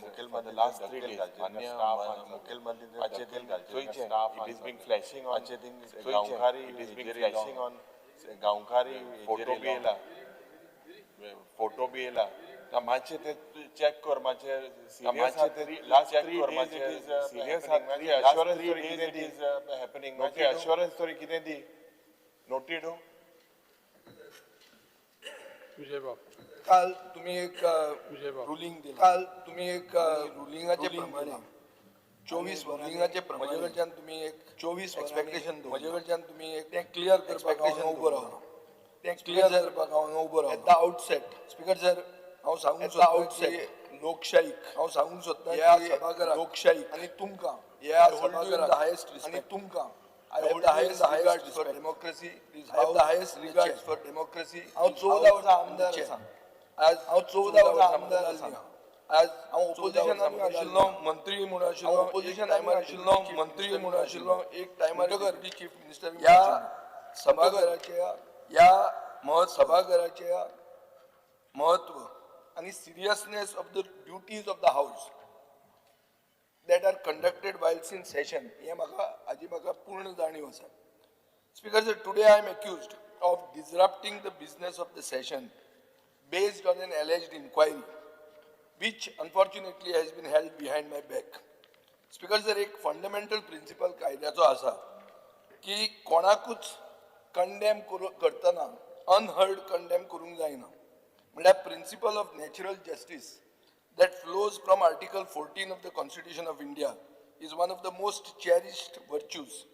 मुखेलमंत्री last 3 days मान्य मुखेलमंत्री चोयचें, it is being flashing on, गांवकारी it is being flashing on गांवकारी photo बी येयला, photo बी येयला. मातशें ते चॅक कर, मातशें मातशें ते लास्ट चॅक कर, मातशें सिरियस. अश्योरन्स तरी कितें दी, हॅपनिंग, मातशें अश्योरन्स तरी कितें दी, नोटीड. विजयबाब. काल तुम्ही एक विजयबाब. रुलिंग दिला. काल तुम्ही एक रुलिंगाचे प्रमाणे 24 रुलिंगाचे, म्हजे कडच्यान तुम्ही एक 24 एक्सपेक्टेशन, म्हजे कडच्यान तुम्ही एक तें क्लियर करपाक हांव उबो रावलो, तें क्लियर करपाक हांव उबो रावलो. At the outset, speaker sir, हांव सांगूंक सोदतां आउटसेट लोकशाहीक, हांव सांगूंक सोदतां ह्या सभाघराक लोकशाहीक आनी तुमकां ह्या सभाघराक हायेस्ट आनी तुमकां I have the highest regard for democracy. I have the highest regard for democracy. हांव 14 वर्सां आमदार आसा. आज हांव 14 वर्सां आमदार आसा. आज हांव ओपोजिशनान आशिल्लो, मंत्री म्हणून आशिल्लो, ओपोजिशन टायमार आशिल्लो, मंत्री म्हणून आशिल्लो, एक टायमार चीफ मिनिस्टर. ह्या सभाघराच्या ह्या मह सभाघराच्या महत्व आनी seriousness of the duties of the house that are conducted whiles in session हें म्हाका हाजी म्हाका पूर्ण जाणीव आसा. Speaker sir, today I am accused of disrupting the business of the session based on an alleged inquiry, which unfortunately has been held behind my back. Speaker sir, एक fundamental principle कायद्याचो आसा की कोणाकूच कंडेम करू करतना unheard condemn करूंक जायना. म्हणल्यार principle of natural justice that flows from Article 14 of the Constitution of India is one of the most cherished virtues.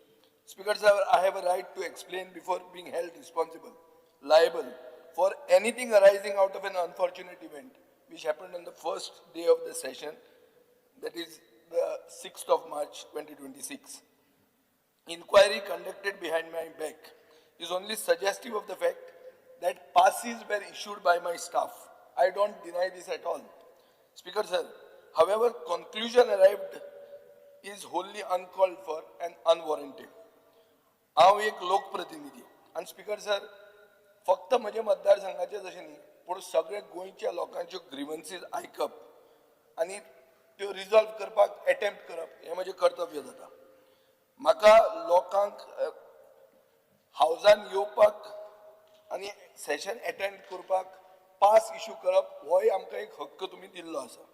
Speaker sir, I have a right to explain before being held responsible, liable for anything arising out of an unfortunate event which happened on the first day of the session, that is the 6th of March 2026. Inquiry conducted behind my back is only suggestive of the fact that passes were issued by my staff. I don't deny this at all. Speaker sir, however, conclusion arrived is wholly uncalled for and unwarranted. हांव एक लोकप्रतिनिधी आनी speaker sir, फक्त म्हज्या मतदारसंघाचे जशें न्ही, पूण सगळे गोंयच्या लोकांच्यो ग्रिवन्सीज आयकप आनी त्यो रिजॉल्व करपाक एटेम्प्ट करप हें म्हजें कर्तव्य जाता. म्हाका लोकांक हावजान येवपाक आनी सेशन एटेंड करपाक पास इशू करप होय आमकां एक हक्क तुमी दिल्लो आसा.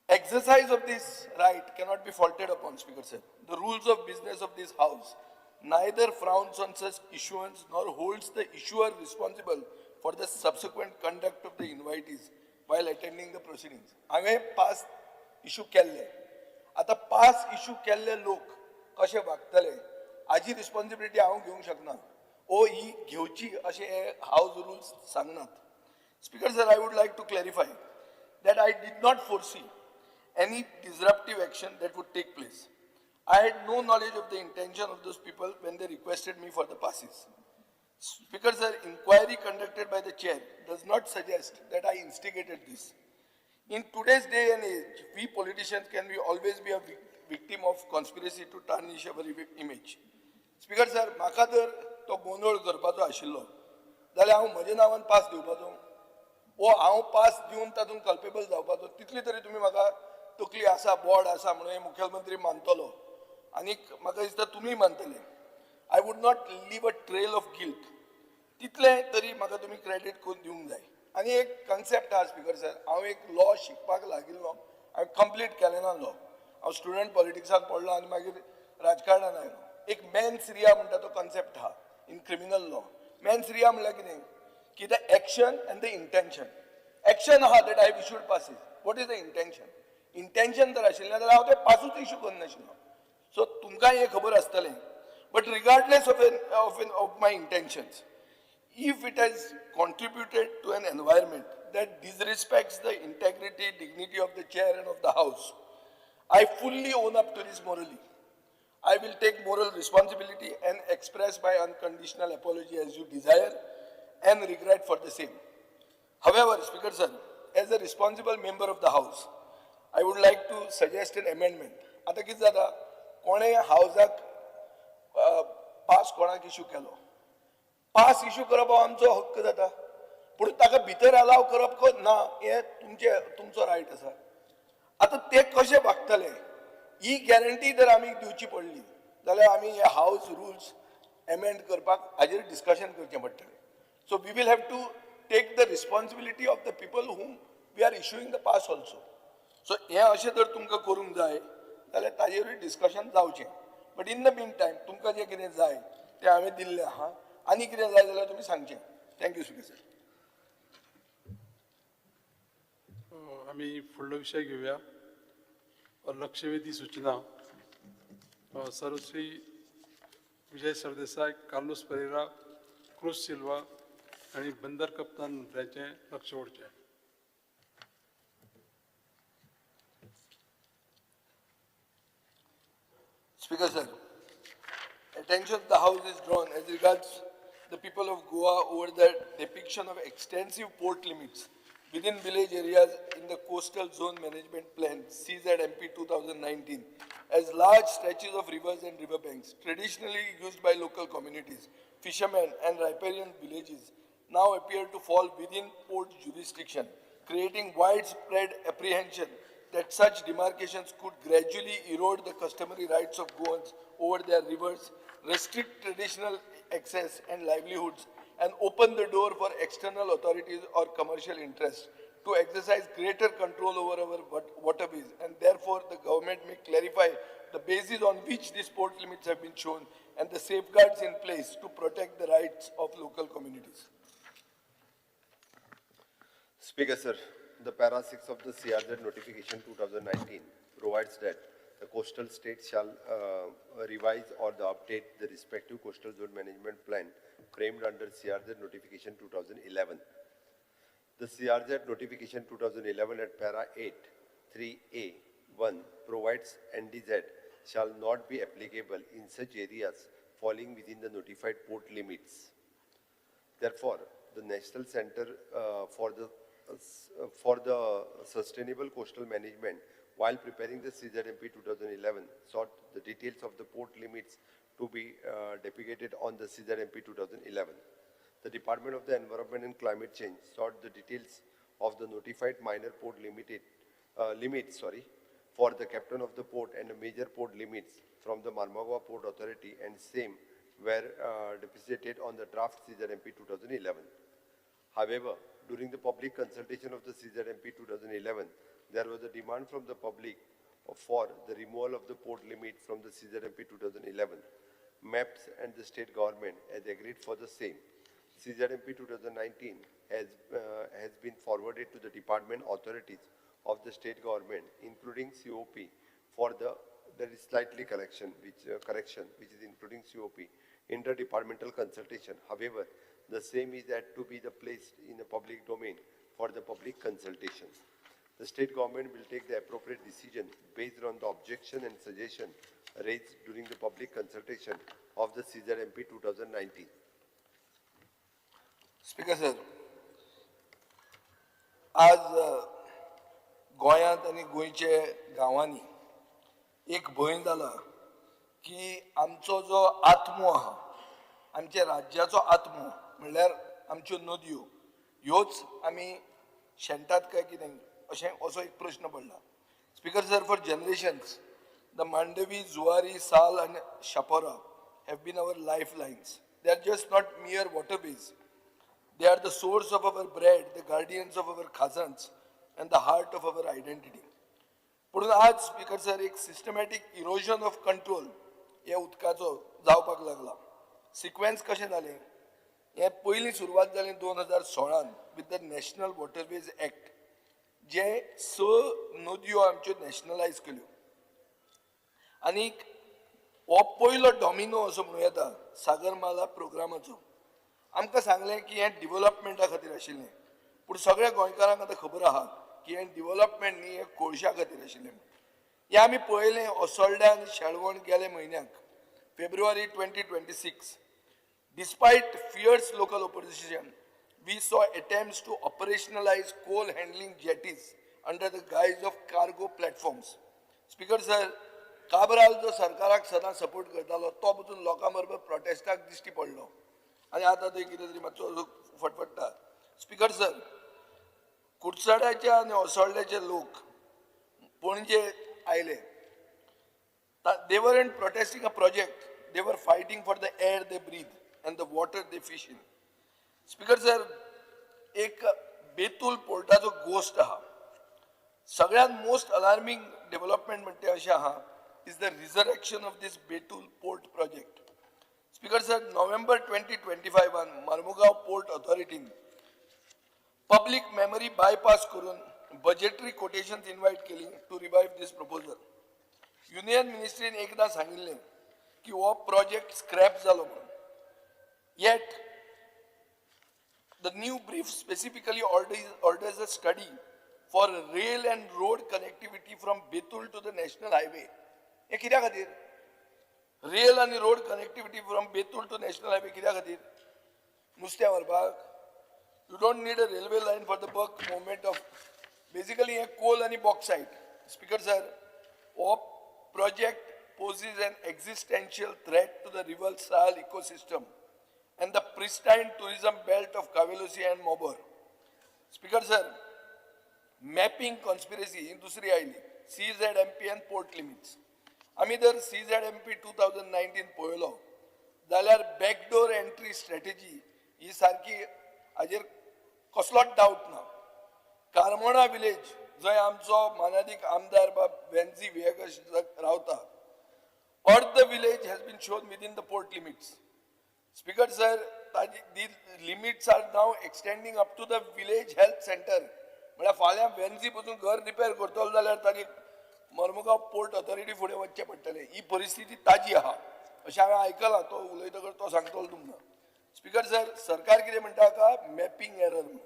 Exercise of this right cannot be faulted upon, Speaker sir. The rules of business of this house neither frowns on such issuance nor holds the issuer responsible for the subsequent conduct of the invitees while attending the proceedings. हांवें pass issue केल्ले. आतां pass issue केल्ले लोक कशे वागतले हाजी responsibility हांव घेवंक शकना ओ ही घेवची अशें हे हावज रुल्स सांगनात. Speaker sir, I would like to clarify that I did not foresee any disruptive action that would take place. I had no knowledge of the intention of those people when they requested me for the passes. Speaker sir, inquiry conducted by the chair does not suggest that I instigated this. In today's day and age, we politicians can be always be a victim of conspiracy to tarnish our image. Speaker sir, म्हाका जर तो गोंदळ करपाचो आशिल्लो जाल्यार हांव म्हज्या नांवान पास दिवपाचो वो हांव पास दिवन तातूंत कल्पेबल जावपाचो? तितली तरी तुमी म्हाका तकली आसा, बोड आसा म्हणून हे मुखेलमंत्री मानतलो आनीक म्हाका दिसता तुमी मानतले. I would not leave a trail of guilt. तितलें तरी म्हाका तुमी क्रेडीट करून दिवंक जाय. आनी एक कन्सेप्ट आहा, स्पिकर सर, हांव एक लॉ शिकपाक लागिल्लो. हांवें कंप्लीट केलें ना लॉ. हांव स्टुडंट पॉलिटिक्साक पडलो आनी मागीर राजकारणान आयलो. एक मेन्स रिया म्हणटा तो कन्सेप्ट आहा in criminal law. Mens rea म्हणल्यार कितें की the action and the intention. Action आहा that I issued passes. What is the intention? Intention जर आशिल्लें जाल्यार हांव ते पासूच इशू करनाशिल्लो. सो तुमकां हें खबर आसतलें. But regardless of my intentions, if it has contributed to an environment that disrespects the integrity, dignity of the chair and of the house, I fully own up to this morally. I will take moral responsibility and express my unconditional apology as you desire and regret for the same. However, Speaker sir, as a responsible member of the house, I would like to suggest an amendment. आतां कितें जाता, कोणें हावजाक pass कोणाक issue केलो, pass issue करप हो आमचो हक्क जाता. पूण ताका भितर अलाव करप ना हें तुमचें तुमचो रायट आसा. आतां ते कशे वागतले ही गॅरंटी जर आमी दिवची पडली जाल्यार आमी हे हावज रुल्स एमेंड करपाक हाजेर डिस्कशन करचें पडटलें. So we will have to take the responsibility of the people whom we are issuing the pass also. So हें अशें जर तुमकां करूंक जाय जाल्यार ताजेरूय डिस्कशन जावचें. But in the mean time तुमकां जें कितें जाय तें हांवें दिल्लें आहा. आनी कितें जाय जाल्यार तुमी सांगचें. Thank you speaker sir. आमी फुडलो विशय घेवया. लक्षवेधी सूचना. सर्वश्री विजय सरदेसाय, कार्लोस परेरा, क्रूज सिल्वा आनी बंदर कप्तान मंत्र्याचें लक्ष ओडचें. Speaker sir, attention of the House is drawn as regards the people of Goa over the depiction of extensive port limits within village areas in the Coastal Zone Management Plan CZMP 2019 as large stretches of rivers and riverbanks traditionally used by local communities, fishermen and riparian villages now appear to fall within port jurisdiction, creating widespread apprehension that such demarcations could gradually erode the customary rights of Goans over their rivers, restrict traditional access and livelihoods, and open the door for external authorities or commercial interests to exercise greater control over our waterways, and therefore the government may clarify the basis on which these port limits have been shown and the safeguards in place to protect the rights of local communities. Speaker sir, the para 6 of the CRZ notification 2019 provides that the coastal states shall revise or the update the respective coastal zone management plan framed under CRZ notification 2011. The CRZ notification 2011 at para 8, 3A, 1 provides NDZ shall not be applicable in such areas falling within the notified port limits. Therefore, the National Center for the Sustainable Coastal Management, while preparing the CZMP 2011, sought the details of the port limits to be depicted on the CZMP 2011. The Department of the Environment and Climate Change sought the details of the notified minor port limits for the captain of the port and the major port limits from the Marmagoa Port Authority, and same were deposited on the draft CZMP 2011. However, during the public consultation of the CZMP 2011, there was a demand from the public for the removal of the port limit from the CZMP 2011. MAPS and the state government has agreed for the same. CZMP 2019 has been forwarded to the department authorities of the state government, including COP, for the, there is slightly correction, which is including COP, interdepartmental consultation. However, the same is that to be the placed in the public domain for the public consultation. The state government will take the appropriate decision based on the objection and suggestion raised during the public consultation of the CZMP 2019. Speaker sir, आज गोंयांत आनी गोंयचे गांवांनी एक भंय जाला की आमचो जो आत्मो आहा, आमच्या राज्याचो आत्मो म्हणल्यार आमच्यो नदयो ह्योच आमी शेणटात काय कितें अशें असो एक प्रश्न पडला. Speaker sir, for generations the Mandovi, Zuari, Sal and Chapora have been our life lines. They are just not mere waterways. They are the source of our bread, the guardians of our khazans, and the heart of our identity. पूण आज speaker sir एक systematic erosion of control ह्या उदकाचो जावपाक लागला. Sequence कशें जालें, हें पयलीं सुरवात जाली 2016 with the national waterways act, जे 6 नदयो आमच्यो नॅशनलायज केल्यो. आनीक हो पयलो डॉमिनो असो म्हणूं येता सागरमाला प्रोग्रामाचो. आमकां सांगलें की हें डिवलपमेंटा खातीर आशिल्लें, पूण सगळ्या गोंयकारांक आतां खबर आहा की हें डिवलपमेंट न्ही, हें कोळशा खातीर आशिल्लें. हें आमी पळयलें असोल्ड्या आनी शेळवण गेले म्हयन्याक February 2026. Despite fierce local opposition, we saw attempts to operationalize coal handling jetties under the guise of cargo platforms. Speaker sir, Cabral जो सरकाराक सदां सपोर्ट करतालो तो पसून लोकां बरोबर प्रोटेस्टाक दिश्टी पडलो आनी आतां थंय कितें तरी मातसो फटफट्टा. स्पीकर सर, कुडचड्याचे आनी असोळड्याचे लोक पणजे आयले. They weren't protesting a project, they were fighting for the air they breathe and the water they fish in. Speaker sir, एक बेतूल पोर्टाचो गोश्ट आहा. सगळ्यात मोस्ट अलार्मिंग डेव्हलपमेंट म्हणटे अशें आहा is the resurrection of this Betul port project. Speaker sir, November 2025 Marmugao port ऑथॉरिटीन public memory bypass करून budgetary quotations invite केली to revive this proposal. Union मिनिस्ट्रीन एकदां सांगिल्लें की हो प्रोजेक्ट स्क्रॅप जालो म्हणून. Yet the new brief specifically orders a study for rail and road connectivity from Betul to the national highway. हे कित्या खातीर रेल आनी road connectivity from Betul to national highway कित्या खातीर? नुस्तें व्हरपाक? You don't need a railway line for the bulk movement of basically hey Coal आनी bauxite. Speaker sir, हो project poses an existential threat to the river Sal ecosystem and the pristine tourism belt of Cavelossim and Mobor. Speaker sir, mapping conspiracy ही दुसरी आयली, CZMP and port limits. आमी जर CZMP 2019 पळयलो जाल्यार backdoor entry strategy ही सारकी, हाजेर कसलोच डावट ना. कार्मोणा विलेज, जंय आमचो मानादीक आमदार बाब वेन्झी व्हिएगश रावता, अर्द village has been shown within the port limits. Speaker sir, ताजी the limits are now extending up to the village health center. म्हळ्यार फाल्यां वेन्झी पसून घर रिपेर करतलो जाल्यार ताजी मर्मुगांव पोर्ट ऑथॉरिटी फुडें वचचें पडटलें. ही परिस्थिती ताजी आहा अशें हांवें आयकलां. तो उलयतकर तो सांगतलो तुमकां. स्पीकर सर, सरकार कितें म्हणटा ताका मॅपिंग एरर म्हणून.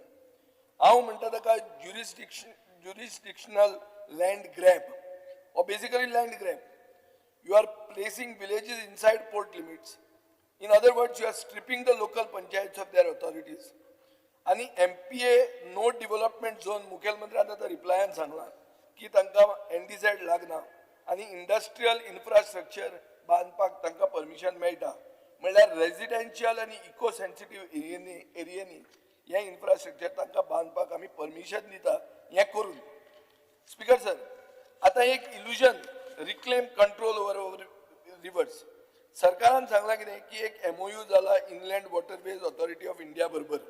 हांव म्हणटा ताका jurisdictional land grab or basically land grab. You are placing villages inside port limits. In other words, you are stripping the local panchayats of their authorities. आनी MPA no development zone, मुखेलमंत्र्यान आतां रिप्लायान सांगलां की तांकां NDZ लागना आनी industrial infrastructure बांदपाक तांकां permission मेळटा. म्हणल्यार रेजिडेन्शियल आनी इको सेन्सिटीव एरियांनी हें इन्फ्रास्ट्रक्चर तांकां बांदपाक आमी परमिशन दिता हें करून. स्पीकर सर, आतां एक illusion, reclaim control over our rivers. सरकारान सांगलां कितें की एक एमओयू जाला Inland Waterways Authority of India बरोबर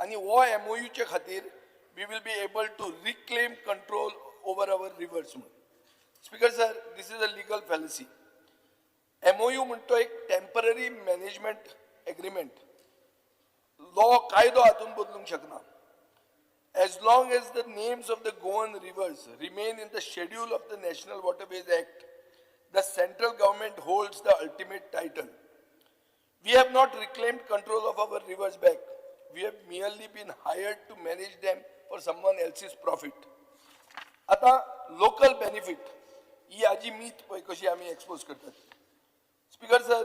आनी हो एमओयूचे खातीर we will be able to reclaim control over our rivers म्हणून. Speaker sir, this is a legal fallacy. MOU म्हणतो एक टेम्पररी मॅनेजमेंट एग्रीमेंट. लॉ, कायदो हातून बदलूंक शकना. As long as the names of the Goan rivers remain in the schedule of the National Waterways Act, the central government holds the ultimate title. We have not reclaimed control of our rivers back. We have merely been hired to manage them for someone else's profit. आता local benefit ही हाजी मीत पळय कशी आमी expose करतात. Speaker sir,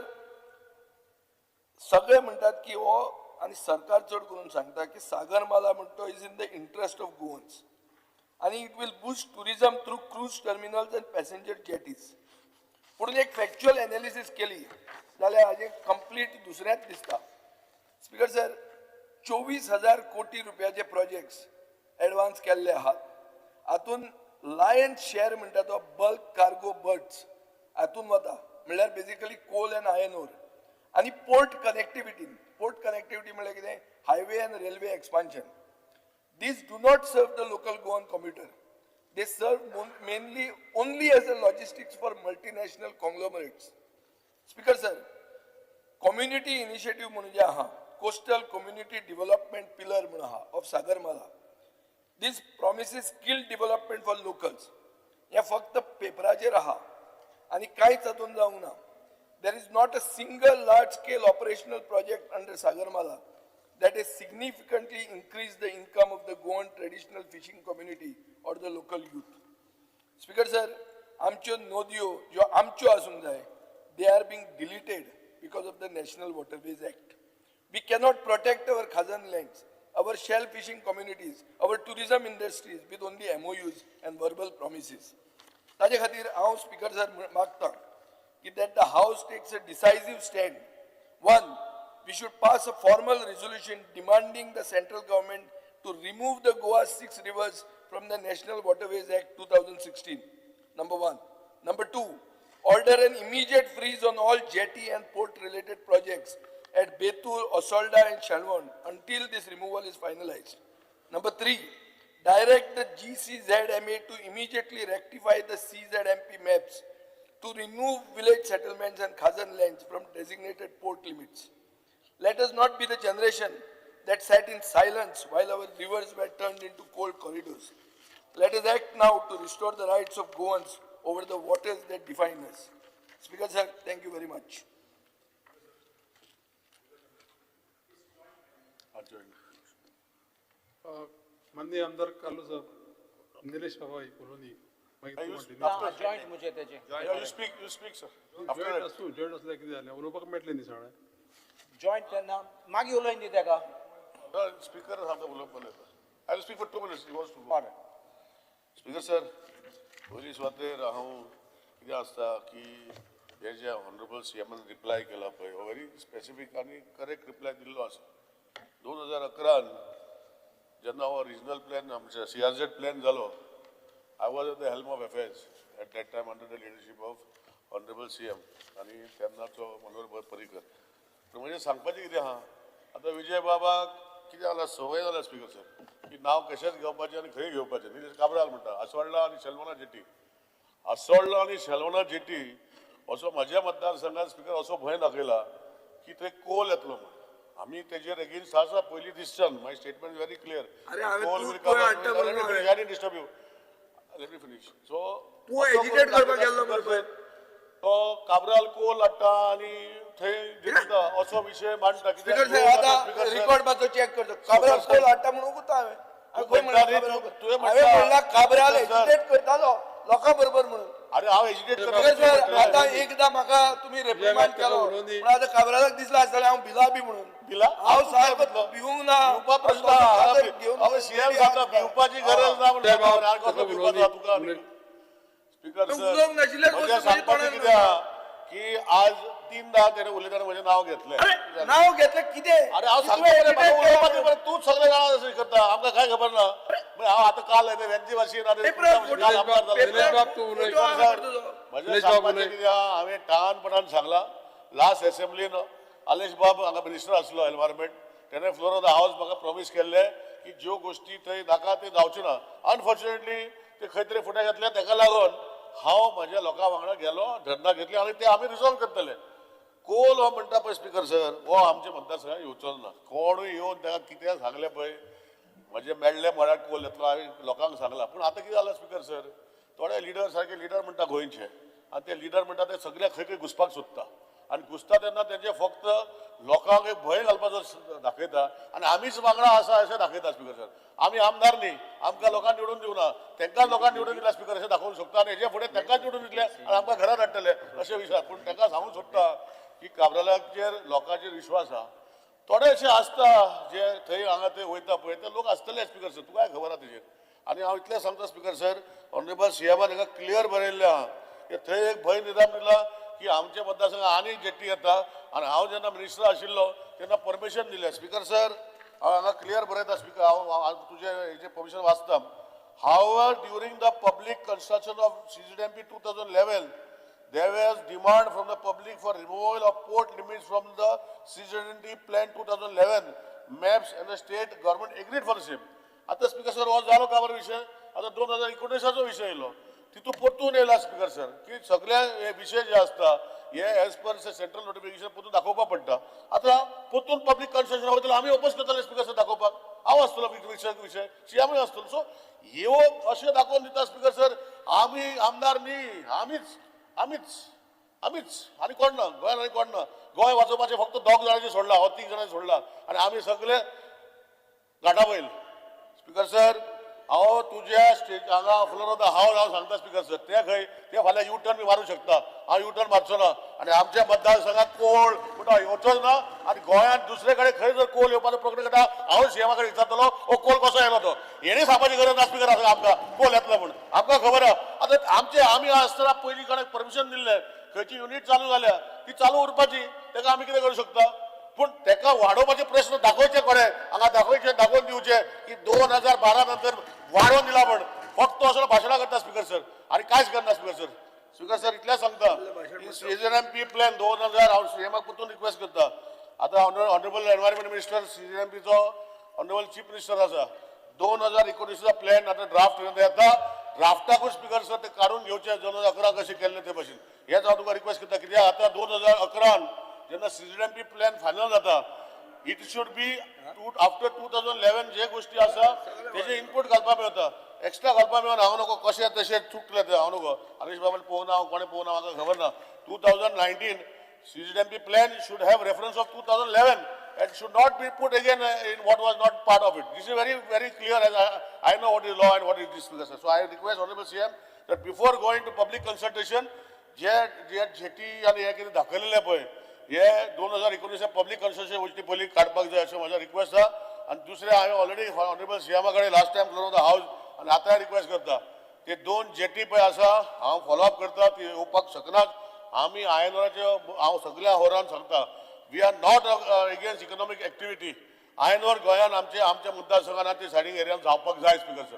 सगळे म्हणटात की हो आनी सरकार चड करून सांगता की सागरमाला म्हणतो is in the interest of Goans आनी it will boost tourism through cruise terminals and passenger jetties. पूण एक फॅक्च्युअल एनालिसीस केली जाल्यार हाजें कंप्लीट दुसरेंच दिसता. स्पीकर सर, 24,000 कोटी रुपयाचे प्रोजेक्ट्स एडवान्स केल्ले आहात. हातून लायन शेअर म्हणटा तो बल्क कार्गो बर्ड्स हातून वता, म्हणल्यार basically coal and iron ore आनी पोर्ट कनेक्टिविटी. पोर्ट कनेक्टिविटी म्हणल्यार कितें? Highway and railway expansion. These do not serve the local Goan commuter. They serve mainly only as a logistics for multinational conglomerates. Speaker sir, community initiative म्हणून जे आहा, coastal community development pillar म्हणून आहा of Sagarmala. This promises skill development for locals. हें फक्त पेपराचेर आहा आनी कांयच हातून जावंक ना. There is not a single large scale operational project under Sagarmala that has significantly increased the income of the Goan traditional fishing community or the local youth. Speaker sir, आमच्यो नदयो ज्यो आमच्यो आसूंक जाय, they are being deleted because of the National Waterways Act. We cannot protect our khazan lands, our shell fishing communities, our tourism industries with only MOUs and verbal promises. ताजे खातीर हांव speaker sir मागता की that the house takes a decisive stand. One, We should pass a formal resolution demanding the central government to remove the Goa six rivers from the National Waterways Act 2016. Number one. Number two, order an immediate freeze on all jetty and port related projects at Betul, Osolda and Shalwan until this removal is finalized. Number three, direct the GCZMA to immediately rectify the CZMP maps to remove village settlements and khazan lands from designated port limits. Let us not be the generation that sat in silence while our rivers were turned into cold corridors. Let us act now to restore the rights of Goans over the waters that define us. Speaker sir, thank you very much. माननीय आमदार कार्लूस निलेश बाबा उलोवनी मागीर तूं continue. Joint मुझे तेजे You speak, you speak, sir. After joint that. आसूं, joint आसल्यार कितें जालें, उलोवपाक मेळटलें न्ही सगळें. जॉयंट तेन्ना मागीर उलोवन दी तेका. स्पीकर सांगता उलोवप उलयता. I will speak for 2 minutes, he wants to go. Speaker sir, पयली सुवातेर हांव कितें आसता की हे जे ऑनरेबल सी एमान रिप्लाय केला पळय, हो व्हेरी स्पेसिफीक आनी करेक्ट रिप्लाय दिल्लो आसा. 2011न जेन्ना हो रिजनल प्लॅन आमचे सीआरझेड प्लॅन जालो, I was at the helm of affairs at that time under the leadership of honourable CM आनी तेन्नाचो मनोहर पर्रीकर. पूण म्हणजे सांगपाचें कितें आहा, आतां विजय बाबाक कितें जाला, संवय जाल्या स्पीकर सर की नांव कशेंच घेवपाचें आनी खंय घेवपाचें. निलेश काब्राल म्हणटा आसोळ्ळा आनी शेलवणा जेटी, आसोळ्ळा आनी शेलवणा जेटी असो म्हज्या मतदारसंघात स्पीकर असो भंय दाखयला की थंय कोल येतलो म्हण. आमी तेजेर एगेन्स्ट आसा पयली decision, my statement very clear. अरे हांवें तूं हाडटा म्हणून हांवें. Disturb you, let me finish. So तूं agitate करपाक गेल्लो मरे पयर. तो काब्राल कोल हाडटा आनी थंय जिखता असो विशय मांडटा. स्पीकर सर, आतां रिकॉर्ड मातसो चॅक करचो. काब्राल कोल हाडटा म्हणून उगता हांवें. हांवें खंय म्हणलां काब्राल कोल? तुवें हांवें म्हणटा. म्हणलां काब्राल स्पीकर सर. एजिटेट करतालो लोकां बरोबर म्हणून. अरे हांव एजिटेट स्पीकर सर, आतां एकदां म्हाका तुमी रेप्रिमांड केलो पूण आतां काब्रालाक दिसलां आसतलें हांव भिला बी म्हणून. भिला? हांव सारको भिवूंक ना. भिवपा प्रश्न हांव घेवन हांव सीएम सांगता भिवपाची गरज ना ते बाब, म्हणून. ताका उलोवनी. तुका स्पीकर तूं सर, उलोवंक नाशिल्ल्याच म्हजें वस्तू म्हज्या सांगपाचें तोंडार कितें आहा की आज तीनदा तेणें उलयतना म्हजें नांव घेतलें. अरे नाव घेतलें कितें? अरे हांव तुवें सांगता मरे, म्हाका agitate उलोवपाचें केलें. मरे, तूंच सगळें जाणा अशें करता, आमकां कांय खबर ना. मागीर हांव आतां काल येता तेंचे भाशेन आनी पेपरार तुमच्या भाशेन काल आमदार जालो. निलेश बाब, तूं उलय. फोटो आहा तुजो. म्हजें निलेश बाब सांगपाचें उलय. कितें आहा, हांवें ठाणपणान सांगलां, लास्ट एसेंब्लीन आलेश बाब हांगा मिनिस्टर आसलो एनवायरमेंट, तेणें फ्लोर ऑफ the house म्हाका प्रॉमीस केल्लें की ज्यो गोश्टी थंय नाका त्यो जावच्यो ना. अनफॉर्च्युनेटली ते खंय तरी फुडें घेतले, तेका लागून हांव म्हज्या लोकां वांगडा गेलो, धरणां घेतली आनी ते आमी रिजॉल्व करतले. कोल हो म्हणटा पळय स्पीकर सर, हो आमच्या मतदारसंघात येवचोच ना. कोणूय येवन ताका कितें सांगलें पळय, म्हजें मेळ्ळें म्हळ्यार कोल येतलो, हांवें लोकांक सांगलां. पूण आतां कितें जालां स्पीकर सर, थोडे लिडर सारके लिडर म्हणटा गोंयचे, आनी ते लिडर म्हणटा ते सगळे खंय खंय घुसपाक सोदता आनी घुसता तेन्ना तेंचे फक्त लोकांक एक भंय घालपाचो दाखयता आनी आमीच वांगडा आसा अशें दाखयता. स्पीकर सर, आमी आमदार न्ही, आमकां लोकांक निवडून दिवना, तांकां लोकांक निवडून दिला स्पीकर अशें दाखोवंक सोदता आनी हेजे फुडें तांकांच निवडून दितले आनी आमकां घरांत हाडटले अशें विचार. पूण तांकां सांगूंक सोदता की काब्रालाचेर लोकांचेर विश्वास आहा. थोडे अशे आसता जे थंय हांगा थंय वयता पळय ते लोक आसतले स्पीकर सर, तुकाय खबर आहा तेजेर. आनी हांव इतलें सांगता स्पीकर सर, ऑनरेबल सीएमान हाका क्लियर बरयल्लें आहा की थंय एक भंय निर्माण दिला की आमच्या मतदारसंघात आनी जेट्टी येता. आनी हांव जेन्ना मिनिस्टर आशिल्लो तेन्ना परमिशन दिलें स्पीकर सर, हांव हांगा क्लियर बरयता स्पीकर, हांव तुजें हेजें परमिशन वाचता. However, during the public construction of CZMP 2011, there was demand from the public for removal of port limits from the CZMP plan 2011 maps and the state government agreed for the same. आता speaker sir हो जालो काबर विशय, आता 2019चो विशय येयलो, तितून परतून येयला स्पीकर सर की सगळे हे विशय जे आसता हे एज पर सेंट्रल नोटिफिकेशन परतून दाखोवपाक पडटा. आतां परतून पब्लीक कन्सल्टेशन वयतलो, आमी ओपोज करतले स्पीकर सर दाखोवपाक, हांव आसतलो विशय विशय सीएमूय आसतलो. सो ह्यो अशें दाखोवन दिता स्पीकर सर, आमी आमदार न्ही, आमीच आमीच आमीच आनी कोण ना गोंयांत, आनी कोण ना. गोंय वाचोवपाचें फक्त दोग जाणांचें सोडलां, हो तीग जाणांचें सोडलां आनी आमी सगळे गाठा बैल. स्पीकर सर, हांव तुज्या स्टेज हांगा फ्लोर ऑफ the house हांव सांगता स्पीकर सर, ते खंय ते फाल्यां यू टर्न बी मारूंक शकता, हांव यू टर्न मारचो ना आनी आमच्या मतदारसंघात कोण म्हणटा येवचोच ना. आनी गोंयांत दुसरे कडेन खंय जर कोल येवपाचो प्रश्न करता, हांव सीएमा कडेन विचारतलो हो कोल कसो येयलो तो. हेणी सांगपाची गरज ना स्पीकर आसा आमकां कोल येतलो म्हूण, आमकां खबर आहा. आतां आमचे आमी आसतना पयलीं कोणाक परमिशन दिल्लें, खंयची युनीट चालू जाल्या ती चालू उरपाची, ताका आमी कितें करूं शकता? पूण तेका वाडोवपाचे प्रश्न दाखोवचे कोणे हांगा दाखोवचे, दाखोवन दिवचे की 2012 नंतर वाडोवन दिला म्हण. फक्त असो भाशणां करता स्पीकर सर आनी कांयच करना स्पीकर सर. स्पीकर सर, इतलें सांगता की सीझीएमपी प्लॅन 2000, हांव सीएमाक परतून रिक्वेस्ट करता. आतां ऑनरेबल एनवायरमेंट मिनिस्टर सीझीएमपीचो ऑनरेबल चीफ मिनिस्टर आसा. 2019चो प्लॅन आतां ड्राफ्ट येता, ड्राफ्टाकूच स्पीकर सर ते काडून घेवचे 2011 कशें केल्लें ते भशेन. हेच हांव तुका रिक्वेस्ट करता, कित्याक आतां 2011 जेन्ना सीझीएमपी प्लॅन फायनल जाता, it should be after 2011 जे गोश्टी आसा तेजे इनपूट घालपाक मेळटा, एक्स्ट्रा घालपाक मेळना. हांव नको कशें तशें चुकलें तें हांव नको, हरीश बाबान पळोवना, हांव कोणें पळोवना म्हाका खबर ना. 2019 CZMP plan should have reference of 2011 and should not be put again in what was not part of it. This is very, very clear as I know what is law and what is this. So I request Honorable CM that before going to public consultation, J J jetty आनी हें कितें दाखयलेलें पळय, हे 2019 public consultation वचचे पयलीं काडपाक जाय अशें म्हजें रिक्वेस्ट आसा. आनी दुसरें, हांवें ऑलरेडी ऑनरेबल सीएमा कडेन last time floor of the house आनी आतांय रिक्वेस्ट करता, ते 2 जेटी पळय आसा, हांव फॉलोअप करता, ती येवपाक शकनात. आमी आयनोराचे, हांव सगल्या होरान सांगता, we are not against economic activity. Iron ore गोंयान आमचे आमच्या मतदारसंघान ते सायडीक एरियान जावपाक जाय स्पीकर सर.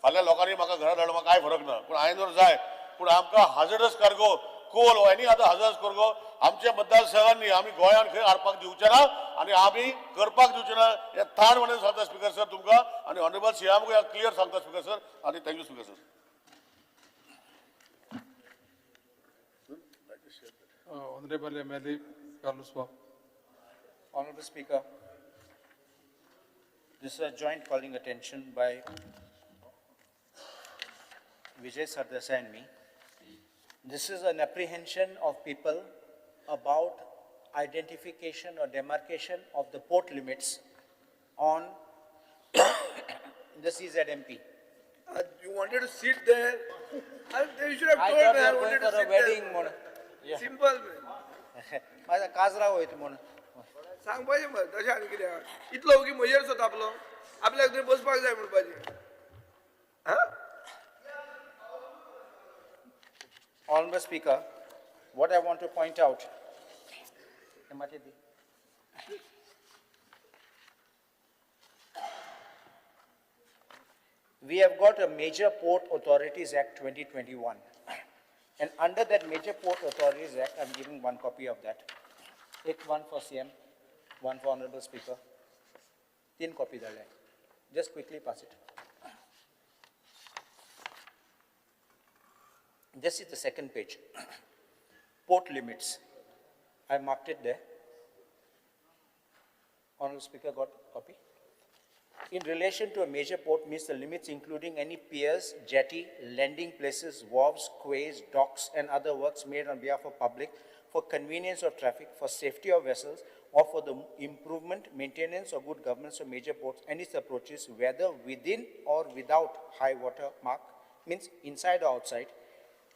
फाल्यां लोकांनी म्हाका घरा धाडूं, म्हाका कांय फरक ना, पूण आयन ओर जाय. पूण आमकां hazardous cargo, coal or any other hazardous cargo आमच्या मतदारसंघांनी आमी गोंयान खंय हाडपाक दिवचे ना आनी आमी करपाक दिवचे ना, हें ठाण म्हणून सांगता स्पीकर सर तुमकां आनी ऑनरेबल सीएमाकूय क्लियर सांगता स्पीकर सर. आनी thank you speaker sir. Honorable MLA Carlos Bob. Honorable Speaker, this is a joint calling attention by Vijay Sardesai and me. This is an apprehension of people about identification or demarcation of the port limits on the CZMP. You wanted to sit there. You should have I told thought me we I are going wanted to for a sit wedding there. म्हणून. Simple man. माझा काजरा वयता म्हणून. सांगपाचें मरे तशें आनी कितें आहा. इतलो ओगी म्हजेर सो तापलो आपल्याक थंय बसपाक जाय म्हणपाचें. हा. Honorable Speaker, what I want to point out. We have got a Major Port Authorities Act 2021. And under that Major Port Authorities Act, I'm giving one copy of that. Take one for CM, one for Honorable Speaker. 3 copy धाडले. Just quickly pass it. This is the second page. Port limits. I marked it there. Honorable Speaker got copy. In relation to a major port means the limits including any piers, jetty, landing places, wharves, quays, docks, and other works made on behalf of public for convenience of traffic, for safety of vessels, or for the improvement, maintenance, or good governance of major ports and its approaches, whether within or without high water mark, means inside or outside.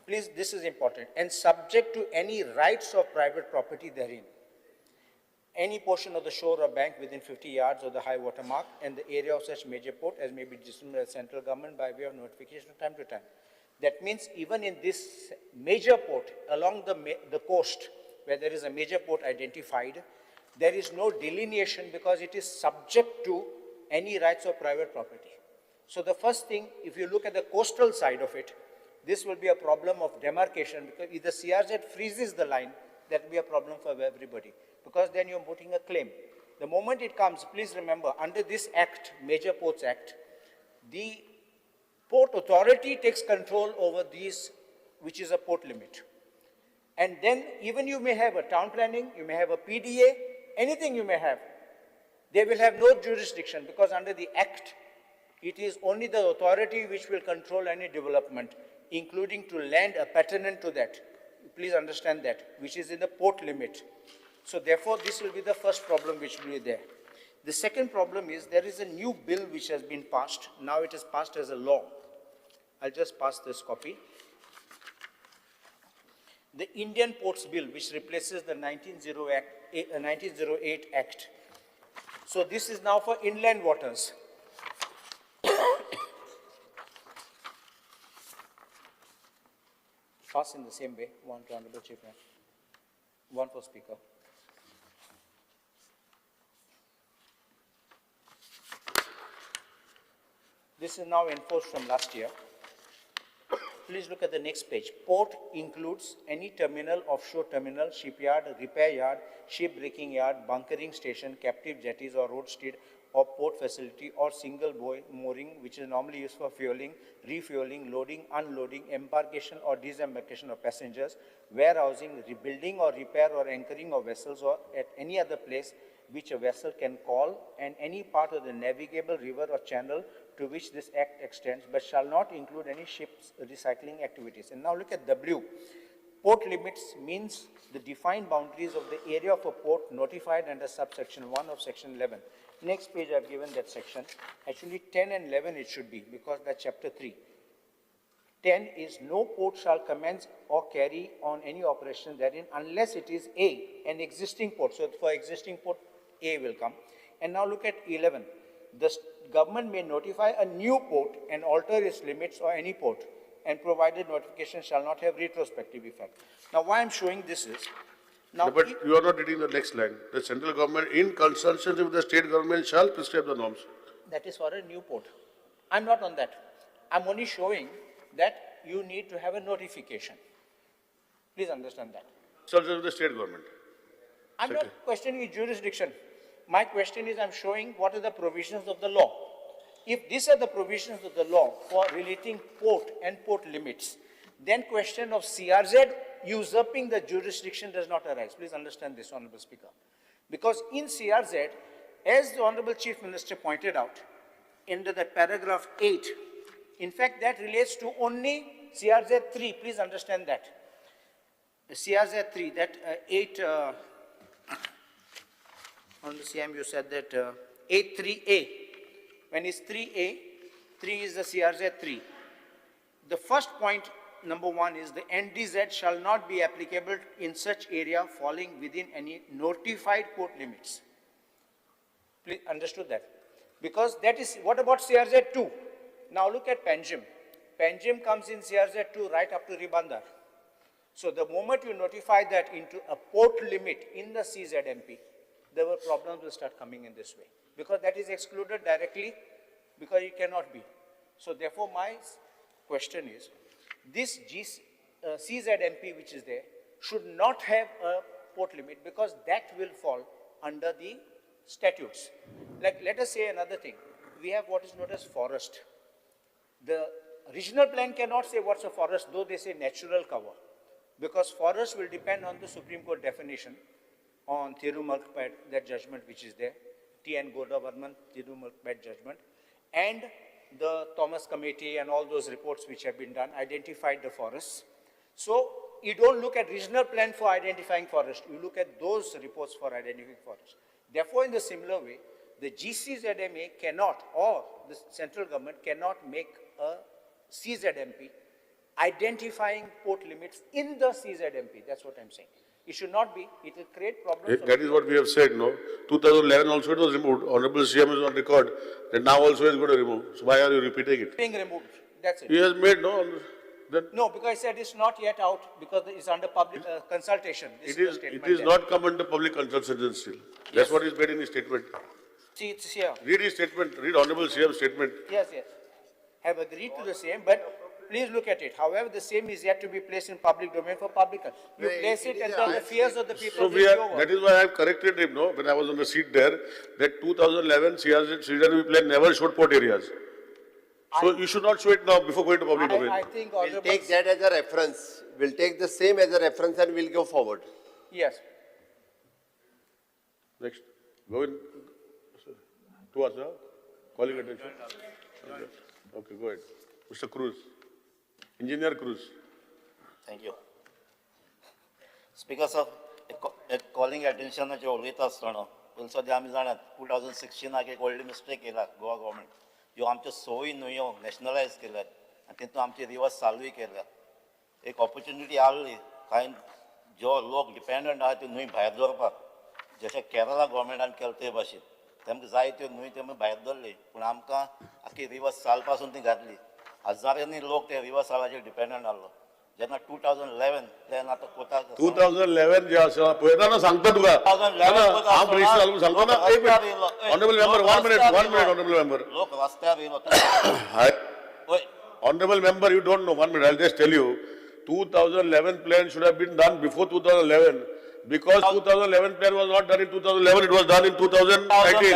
Please, this is important, and subject to any rights of private property therein. Any portion of the shore or bank within 50 yards of the high water mark and the area of such major port as may be determined by the central government by way of notification from time to time. That means even in this major port along the coast where there is a major port identified, there is no delineation because it is subject to any rights of private property. So the first thing, if you look at the coastal side of it, this will be a problem of demarcation, because if the CRZ freezes the line, that will be a problem for everybody, because then you're putting a claim. The moment it comes, please remember, under this act, Major Ports Act, the port authority takes control over these, which is a port limit. And then even you may have a town planning, you may have a PDA, anything you may have, they will have no jurisdiction, because under the act, it is only the authority which will control any development, including to land appurtenant to that. Please understand that, which is in the port limit. So therefore, this will be the first problem which will be there. The second problem is there is a new bill which has been passed. Now it is passed as a law. I'll just pass this copy. The Indian Ports Bill, which replaces the 1908 Act. So this is now for inland waters. Pass in the same way, one to Honorable Chief, one for Speaker. This is now enforced from last year. Please look at the next page. Port includes any terminal, offshore terminal, shipyard, repair yard, ship breaking yard, bunkering station, captive jetties or roadstead or port facility or single buoy mooring, which is normally used for fueling, refueling, loading, unloading, embarkation or disembarkation of passengers, warehousing, rebuilding or repair or anchoring of vessels or at any other place which a vessel can call, and any part of the navigable river or channel to which this act extends, but shall not include any ship's recycling activities. And now look at W. Port limits means the defined boundaries of the area of a port notified under subsection 1 of section 11. Next page I've given that section. Actually 10 and 11 it should be, because that's chapter 3. 10 is no port shall commence or carry on any operation therein unless it is A, an existing port. So for existing port, A will come. And now look at 11. The government may notify a new port and alter its limits or any port, and provided notification shall not have retrospective effect. Now why I'm showing this is, now No, but you are not reading the next line. The central government in consultation with the state government shall prescribe the norms. That is for a new port. I'm not on that. I'm only showing that you need to have a notification. Please understand that. Consultation with the state government. I'm not questioning jurisdiction. My question is, I'm showing what are the provisions of the law. If these are the provisions of the law for relating port and port limits, then question of CRZ usurping the jurisdiction does not arise. Please understand this, Honorable Speaker. Because in CRZ, as the Honorable Chief Minister pointed out, under the paragraph 8, in fact, that relates to only CRZ 3. Please understand that. The CRZ 3, that 8, on the CM, you said that 8.3a. When it's 3a, 3 is the CRZ 3. The first point, number 1, is the NDZ shall not be applicable in such area falling within any notified port limits. Please understood that. Because that is, what about CRZ 2? Now look at Panjim. Panjim comes in CRZ 2 right up to Ribandar. So the moment you notify that into a port limit in the CZMP, there were problems will start coming in this way. Because that is excluded directly, because it cannot be. So therefore my question is, this CZMP which is there should not have a port limit, because that will fall under the statutes. Like, let us say another thing. We have what is known as forest. The regional plan cannot say what's a forest, though they say natural cover, because forest will depend on the Supreme Court definition on Tirumalpet, that judgment which is there, T.N. Godavarman, Tirumalpet judgment, and the Thomas Committee and all those reports which have been done, identified the forests. So you don't look at regional plan for identifying forest, you look at those reports for identifying forest. Therefore, in the similar way, the GCZMA cannot, or the central government cannot make a CZMP identifying port limits in the CZMP. That's what I'm saying. It should not be. It will create problems. That is what we have said, no? 2011 also it was removed. Honorable CM is on record that now also is going to remove. So why are you repeating it? Being removed. That's it. He has made, no? Then No, because I said it's not yet out because it's under public consultation. This it is is, the statement it is there. not come under public consultation still. That's what is made in his statement. See, it's here. Read his statement, read Honorable CM's statement. Yes, yes. Have agreed to the same, but please look at it. However, the same is yet to be placed in public domain for public. You place it and the fears of the people So will we be are, over. that is why I have corrected him, no, when I was on the seat there, that 2011 CRZ, CZMP plan never showed port areas. So you should not show it now before going to public domain. I think We'll Honorable. take that as a reference. We'll take the same as a reference and we'll go forward. Yes. Next, go in, to us, huh? Calling attention. Okay, go ahead. Mr. Cruz, Engineer Cruz. Thank you. Speaker sir, एक calling अटेन्शनाचेर उलयता आसतना पयलीं सद्या आमी जाणात 2016 एक व्हडली mistake केला गोवा गव्हर्मेंट, ह्यो आमच्यो सोय न्हंयो नॅशनलायज केल्यात आनी तितून आमची रिवर्स चालूय केल्या. एक ऑपॉर्च्युनिटी आहली कांय जो लोक डिपेंडंट आहा त्यो न्हंय भायर दवरपाक, जशें केरला गव्हर्मेंटान केलें ते भाशेन तेमकां जाय त्यो न्हंय तेमी भायर दवरली, पूण आमकां आख्खी रिवर्स चाल पासून ती घातली. हजारांनी लोक ते रिवर्स सालाचेर डिपेंडंट आहलो. जेन्ना 2011 प्लॅन आतां कोता 2011 जे आसा पळयतना सांगता तुका. 2011 हांव मिनिस्टर जालो सांगता ना. एक minute, honourable member, one minute, one minute, honourable member. लोक रस्त्यार येयलो. हाय. वय. Honorable member, you don't know. One minute, I'll just tell you. 2011 plan should have been done before 2011, because 2011 plan was not done in 2011, it was done in 2019.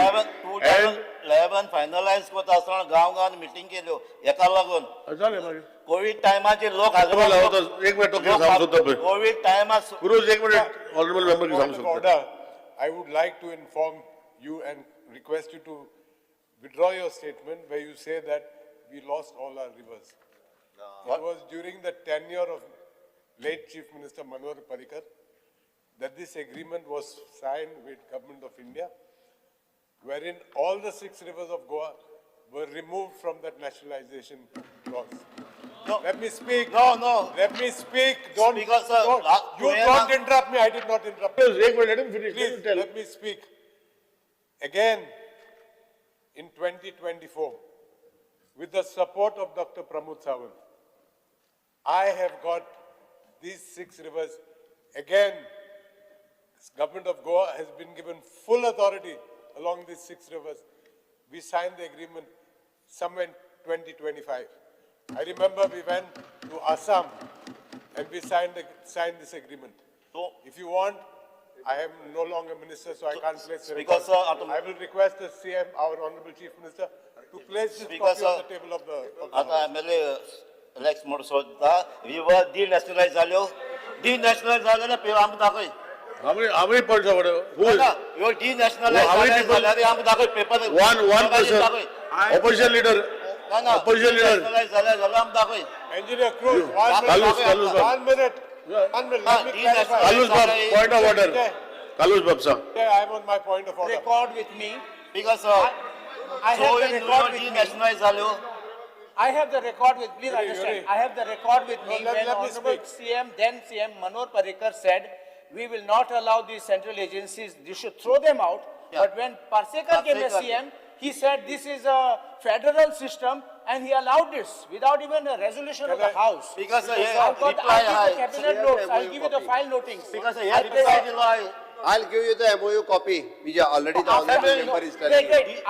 And 2011 finalise करता आसतना गांव गांवान meeting केल्यो हेका लागून. जालें मागीर. कोवीड टायमाचेर लोक Honorable, हांव एक मिनिट, okay, सांगू सोदता पळय. कोवीड टायमार क्रूज, एक मिनिट, ऑनरेबल मेंबर सांगू Point of सोदता. order, I would like to inform you and request you to withdraw your statement where you say that we lost all our rivers. It was during the tenure of late Chief Minister Manohar Parrikar that this agreement was signed with Government of India, wherein all the 6 rivers of Goa were removed from that nationalization clause. No. Let me speak. No, no. Let me speak. Don't, Speaker, sir, don't. You don't interrupt me. I did not interrupt. Ek minute, let him finish. Let Please, him tell. let me speak. Again, in 2024, with the support of Dr. Pramod Sawant, I have got these 6 rivers. Again, Government of Goa has been given full authority along these 6 rivers. We signed the agreement somewhere in 2025. I remember we went to Assam and we signed this agreement. So, If you want, I am no longer minister, so I can't place the Speaker, record. sir, I will request the CM, our Honorable Chief Minister, to place this Speaker, copy on sir, the table of the. आतां M L A Alex म्हणून सोदता river डिनॅशनलायज जाल्यो, डिनॅशनलायज जालें जाल्यार आमकां दाखय. How many points of order? Who is? ना, ह्यो डिनॅशनलायज How many जालें people? जाल्यार आमकां दाखय paper. One person. Opposition leader. ना ना, Opposition leader. डिनॅशनलायज जालें जाल्यार आमकां दाखय. Engineer Cruz, one minute. Carlos, Carlos Bab. One minute. One minute. Let me clarify. Carlos Bab, point of order. Carlos Bab, sir. I am on my point of order. Record with me. Because I have the record with me. डिनॅशनलायज जाल्यो. I have the record with, please Yuri, understand, Yuri. I have the record with me No, when let me Honorable speak. CM, then CM Manohar Parrikar said, we will not allow these central agencies, you should throw them out. Yeah. But when Parsekar came as Parsekar. CM, he said this is a federal system and he allowed this without even a resolution of the House. Because, sir, I've got the, reply I'll give the आहे. cabinet notes, I'll give you the file notings. Because I'll hey reply present- दिलो आहे. I'll give you the MOU copy, which already the After- honorable member is telling Wait, you. wait,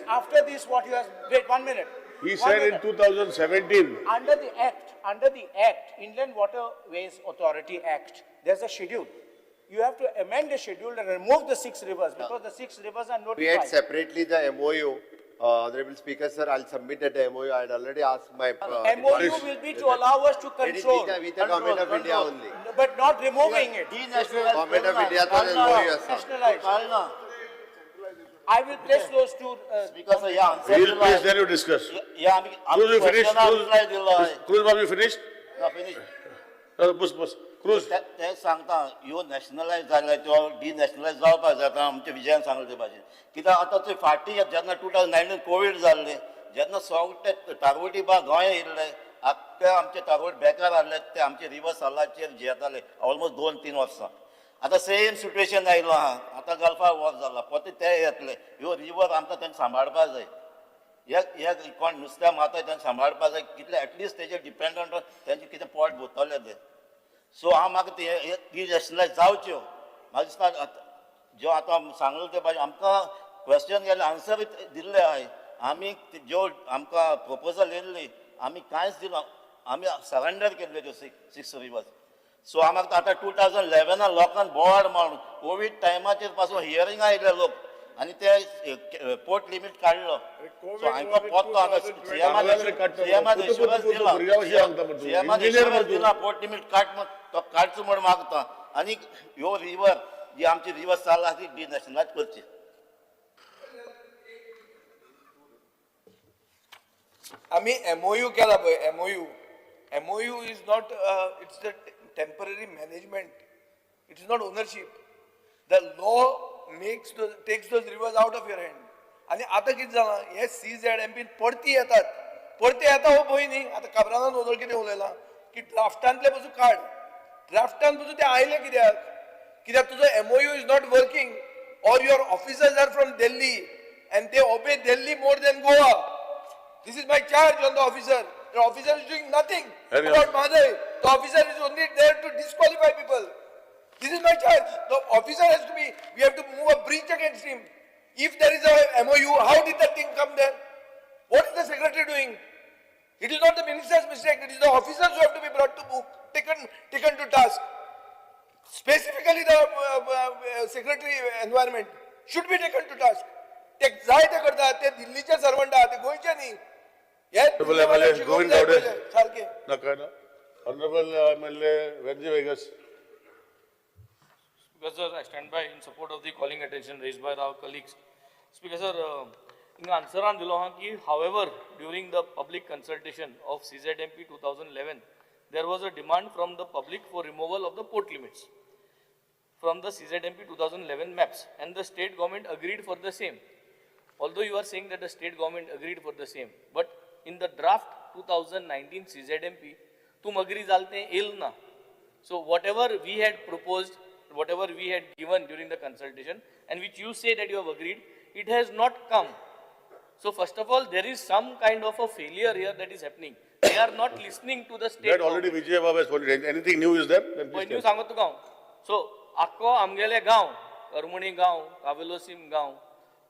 after this, what you have, wait, 1 minute. He One said in minute. 2017. Under the Act, Inland Waterways Authority Act, there's a schedule. You have to amend the schedule and remove the 6 rivers because the 6 rivers are We had notified. separately the MOU. Honorable Speaker, sir, I'll submit that MOU. I had already asked my. MOU will be to allow us to It is control, with the Government of India only. but not removing it. Denationalise Government of India तो MOU आसा. Nationalize. कळना. I will place those two. Speaker sir, hey answer We'll दिलो place, आहे. then you discuss. हे आमी Cruz, you finished? Reply दिलो आहे. Cruz, Cruz Bab, you finished? Finish. Bus bus. Cruz. ते सांगता ह्यो नॅशनलायज जाले त्यो डिनॅशनलायज जावपाक जाय. आतां आमच्या विजयान सांगलें ते भाशेन, कित्याक आतां ते फाटीं जेन्ना 2019 कोवीड जाल्लें, जेन्ना सगळे तारवटी बा गोंया येयल्ले, आख्खे आमचे तारवट बेकार आहले, ते आमचे रिवर सालाचेर जियेताले ऑलमोस्ट 2-3 वर्सां. आतां सेम सिट्युएशन आयलो आहा. आतां गल्फा वॉर जाला, परते ते येतले. ह्यो रिवर आमकां तांकां सांबाळपाक जाय. हे कोण नुस्त्या मारता तांकां सांबाळपाक जाय. कितले एटलिस्ट तेजेर डिपेंडंट तेंचें कितें पोट भरतले ते. सो हांव म्हाका ते डिनॅशनलायज जावच्यो म्हाका दिसता. ज्यो आतां सांगलें ते भाशेन आमकां क्वेश्चन गेलें, आन्सर दिल्ले आहाय. आमी ज्यो आमकां प्रपोजल येयल्ली आमी कांयच दिना, आमी सरेंडर केल्ल्यो त्यो 6 रिवर्स. सो आमकां आतां 2011 लोकांक बोवाळ मारून कोवीड टायमाचेर पासून हियरिंगां आयले लोक आनी ते पोर्ट लिमीट काडलो. सो हांकां पोत्तो आतां सीएमान एश्युरन्स दिला, सीएमान एश्युरन्स दिला पोर्ट लिमीट काड म्हण, तो काडचो म्हण मागता. आनी ह्यो रिवर जी आमची रिवर चालला ती डिनॅशनलायज करची. आमी एमओयू केला पळय, MOU. MOU is not, it's the temporary management, it is not ownership. The law makes takes those rivers out of your hand. आनी आतां कितें जालां, हे सी झॅड एम पीन परती येतात, परती येता हो पळय न्ही. आतां काब्रालान वदळ कितें उलयलां की ड्राफ्टांतले पसून काड, ड्राफ्टान पसून ते आयले कित्याक, कित्याक तुजो MOU is not working or your officers are from Delhi and they obey Delhi more than Goa. This is my charge on the officer. The officer is doing nothing Carry on. about Mhadei. The officer is only there to disqualify people. This is my charge. The officer has to be, we have to move a breach against him. If there is a MOU, how did that thing come there? What is the secretary doing? It is not the minister's mistake, it is the officers who have to be brought to book, taken to task. Specifically the secretary environment should be taken to task. ते जाय ते करता, ते दिल्लीचे servant आहा, ते गोंयचे न्ही. हे Honorable MLA शिकोवंक गोविंद जाय गावडे. पयलें, सारकें. नाका ना. Honorable MLA Venzy Viegas. Speaker sir, I stand by in support of the calling attention raised by our colleagues. Speaker sir, हिंगा आन्सरान दिलो आहा की however, during the public consultation of CZMP 2011, there was a demand from the public for removal of the port limits from the CZMP 2011 maps, and the state government agreed for the same. Although you are saying that the state government agreed for the same, but in the draft 2019 CZMP, तुम agree जालते येल ना. So whatever we had proposed, whatever we had given during the consultation, and which you say that you have agreed, it has not come. So first of all, there is some kind of a failure here that is happening. They are not listening to the state. That already Vijay Baba has told you. Anything new is there? Then please new tell. सांगत तुका हांव. So आख्खो आमगेले गांव, करमणी गांव, कावेलोसीम गांव,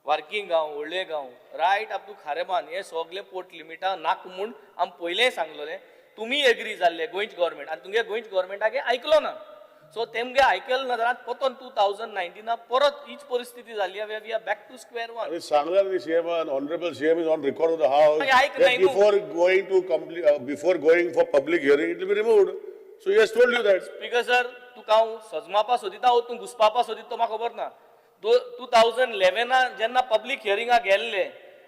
वार्की गांव, व्हडले गांव, रायट अप टू खारेबान, हे सगळे पोर्ट लिमिटा नाक म्हूण आम पयलें सांगलोलें. तुमी एग्री जाल्ले गोंयच गव्हर्मेंट आनी तुमगे गोंयच गव्हर्मेंटाक आयकलो ना. सो तेमगे आयकल ना जाल्यार परतून 2019 परत हीच परिस्थिती जाली. We are back to square one. अरे सांगला न्ही CM, honorable CM is on record of the house. मागीर आयक that नाही न्हू. Before going to complete, before going for public hearing, it will be removed. So he has told you that. Speaker sir, तुका हांव सजमापा सोदिता वो तूं घुसपापा सोदिता तो म्हाका खबर ना. 2011 जेन्ना पब्लीक हियरिंगा गेल्ले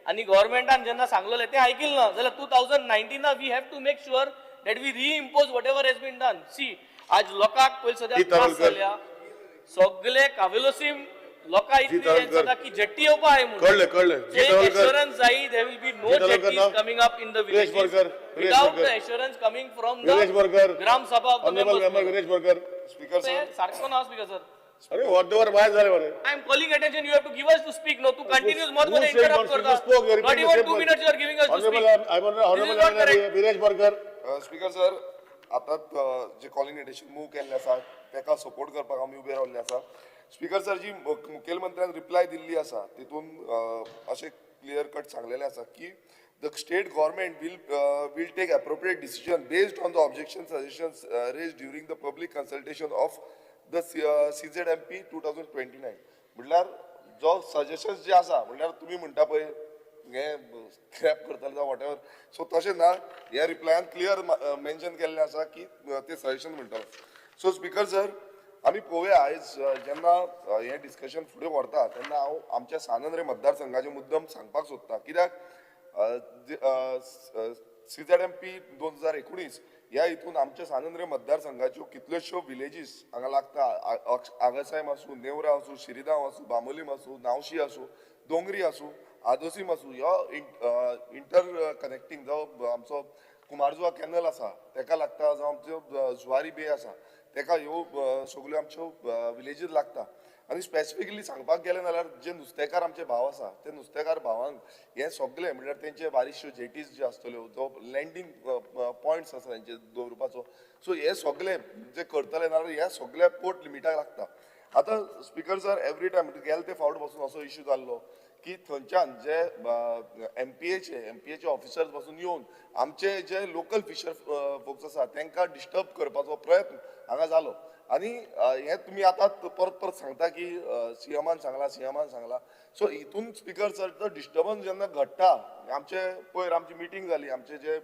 आनी गव्हर्मेंटान जेन्ना सांगलोलें तें आयकिल ना जाल्यार 2019 we have to make sure that we reimpose whatever has been done. See, आज लोकांक पयलीं सद्या जी, त्रास तावलकर. जाल्या, सगळे कावेलोसीम लोकां जी, इतली तावलकर. जाता की जेट्टी येवपा आहे म्हणून. कळ्ळें कळ्ळें. So जी एक तावलकर. assurance जाई there will be no ji, Tawalkar jetties now. coming up in the Viresh villages Borkar, Viresh without Borkar. the assurance coming from the Viresh Borkar. Gram Sabha of the Honorable members. member Viresh Borkar. Speaker sir, सारखं ना speaker sir. अरे what Y झाले बरे. I am calling attention, you have to give us to speak. No, तू continuous Who मध्ये मध्ये said interrupt not speak? करता. You spoke, you Not repeat the even same 2 word. minutes you are giving us to Honorable, speak. I'm This is honorable not correct. Viresh Borkar. Speaker sir, आतां जे calling attention move केल्लें आसा ताका support करपाक आमी उबे रावल्ले आसा. Speaker sir, जी मुखेलमंत्र्यान reply दिल्ली आसा तितून अशें क्लियर कट सांगलेलें आसा की the state government will take appropriate decision based on the objection suggestions raised during the public consultation of the CZMP 2029. म्हणल्यार जो सजेशन्स जे आसा, म्हणल्यार तुमी म्हणटा पळय हे स्क्रॅप करतले जावं what ever, सो तशें ना. ह्या रिप्लायान क्लियर मेन्शन केल्लें आसा की ते सजेशन म्हणटलो. सो स्पीकर सर, आमी पळोवया आयज जेन्ना हें डिस्कशन फुडें व्हरता तेन्ना हांव आमच्या सानंद रे मतदारसंघाचे मुद्दम सांगपाक सोदता, कित्याक CZMP 2019 ह्या हितून आमच्या सानंद रे मतदारसंघाच्यो कितल्योश्यो विलेजीस हांगा लागता. आगासायम आसूं, नेवरा आसूं, शिरिदांव आसूं, बांबोलीम आसूं, नावशी आसूं, दोंगरी आसूं, आदोसीम आसूं, ह्यो इंटर कनेक्टींग जो आमचो कुमारजुवा कॅनल आसा तेका लागता, जावं आमच्यो जुवारी बे आसा तेका ह्यो सगल्यो आमच्यो विलेजीस लागता. आनी स्पेसिफिकली सांगपाक गेलें जाल्यार जे नुस्तेकार आमचे भाव आसा ते नुस्तेकार भावांक हे सगळे म्हणल्यार तेंचे बारीकश्यो जेटीज ज्यो आसतल्यो, जो लँडींग पॉयंट्स आसा तेंचे दवरपाचो, सो हे सगळे जे करतले जाल्यार ह्या सगळ्या पोर्ट लिमिटाक लागता. आतां स्पीकर सर, एवरी टायम गेले ते फावट बसून असो इश्यू जाल्लो की थंयच्यान जे एमपीएचे ऑफिसर्स पासून येवन आमचे जे लोकल फिशर फोक्स आसा तांकां डिस्टर्ब करपाचो प्रयत्न हांगा जालो. आनी हें तुमी आतां परत परत सांगता की सीएमान सांगला, सीएमान सांगला. सो हितून स्पीकर सर तो डिस्टर्बन्स जेन्ना घडटा, आमचे पयर आमची मिटींग जाली, आमचे जे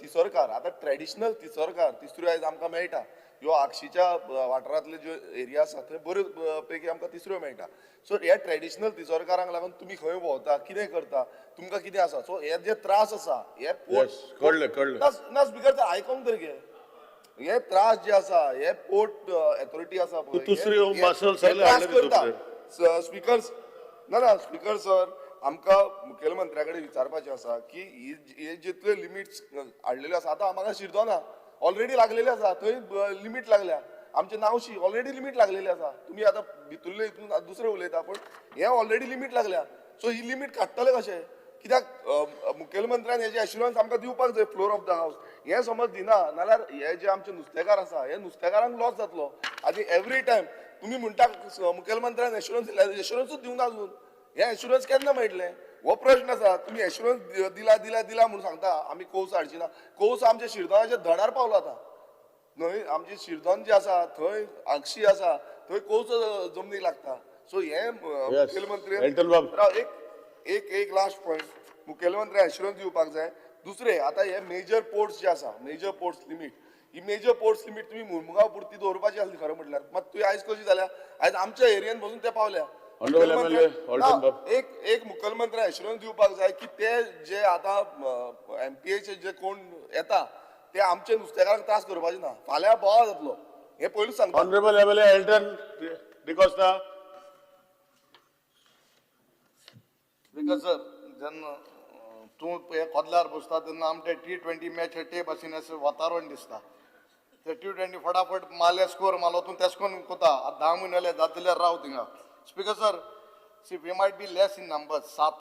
तिसरकार, आतां ट्रेडिशनल तिसरकार तिसऱ्यो आयज आमकां मेळटा, ह्यो आगशीच्या वाठारांतले ज्यो एरिया आसा थंय बऱ्यो पैकी आमकां तिसऱ्यो मेळटा. सो ह्या ट्रेडिशनल तिसरकारांक लागून तुमी खंय भोंवता, कितें करता, तुमकां कितें आसा, सो हे जे त्रास आसा हे कळ्ळें कळ्ळें ना स्पीकर सर, आयकोंक तरी घे. हे त्रास जे आसा हे पोर्ट अथॉरिटी आसा दुसरी करता. स्पीकर ना ना स्पीकर सर, आमकां मुखेलमंत्र्या कडेन विचारपाचें आसा की हे जितले लिमिट्स हाडलेल्यो आसा, आतां म्हाका शिरदोना ऑलरेडी लागलेले आसा, थंय लिमीट लागल्या, आमचे नावशी ऑलरेडी लिमीट लागलेली आसा. तुमी आतां भितुल्ले हितून दुसरें उलयता, पूण हे ऑलरेडी लिमीट लागल्या. सो ही लिमीट काडटले कशें? कित्याक मुखेलमंत्र्यान हेजे एश्युरन्स आमकां दिवपाक जाय फ्लोर ऑफ the house हें समज दिना नाल्यार हे जे आमचे नुस्तेकार आसा हे नुस्तेकारांक लॉस जातलो. आनी एवरी टायम तुमी म्हणटा मुखेलमंत्र्यान एश्युरन्स दिला, एश्युरन्सूच दिवना अजून. हें एश्युरन्स केन्ना मेळटलें हो प्रश्न आसा. तुमी एश्युरन्स दिला दिला दिला म्हणून सांगता आमी कोस हाडची ना. कोस आमच्या शिरदोनाच्या धडार पावलो आतां न्हय. आमची शिरदोन जी आसा थंय आगशी आसा थंय कोस जमनीक लागता. सो हे मुखेलमंत्री एक एक एक लास्ट पॉयंट, मुखेलमंत्री एश्युरन्स दिवपाक जाय. दुसरे आतां हे मेजर पोर्ट्स जे आसा, मेजर पोर्ट्स लिमीट, ही मेजर पोर्ट्स लिमीट तुमी मुरमुगांव पुरती दवरपाची आसली खरें म्हटल्यार. मात तुवें आयज कशी जाल्या, आयज आमच्या एरियेन बसून ते पावल्या. एक एक मुखेलमंत्री एश्युरन्स दिवपाक जाय की ते जे आतां एमपीएचे जे कोण येता ते आमचे नुस्तेकारांक त्रास करपाचे ना. फाल्यां बोवाळ जातलो हें पयलींच सांगता. Honourable MLA Elton D'Costa. Because sir जेन्ना तूं हे कोदल्यार बसता तेन्ना आमचे T20 match ते भाशेन अशें वातावरण दिसता. ते T20 फटाफट मारले स्कोर मारलो तूं तेश कोन्न कोता. आतां 10 म्हयने जाले जाता जाल्यार राव थिंगा. Speaker sir, see we might be less in numbers, 7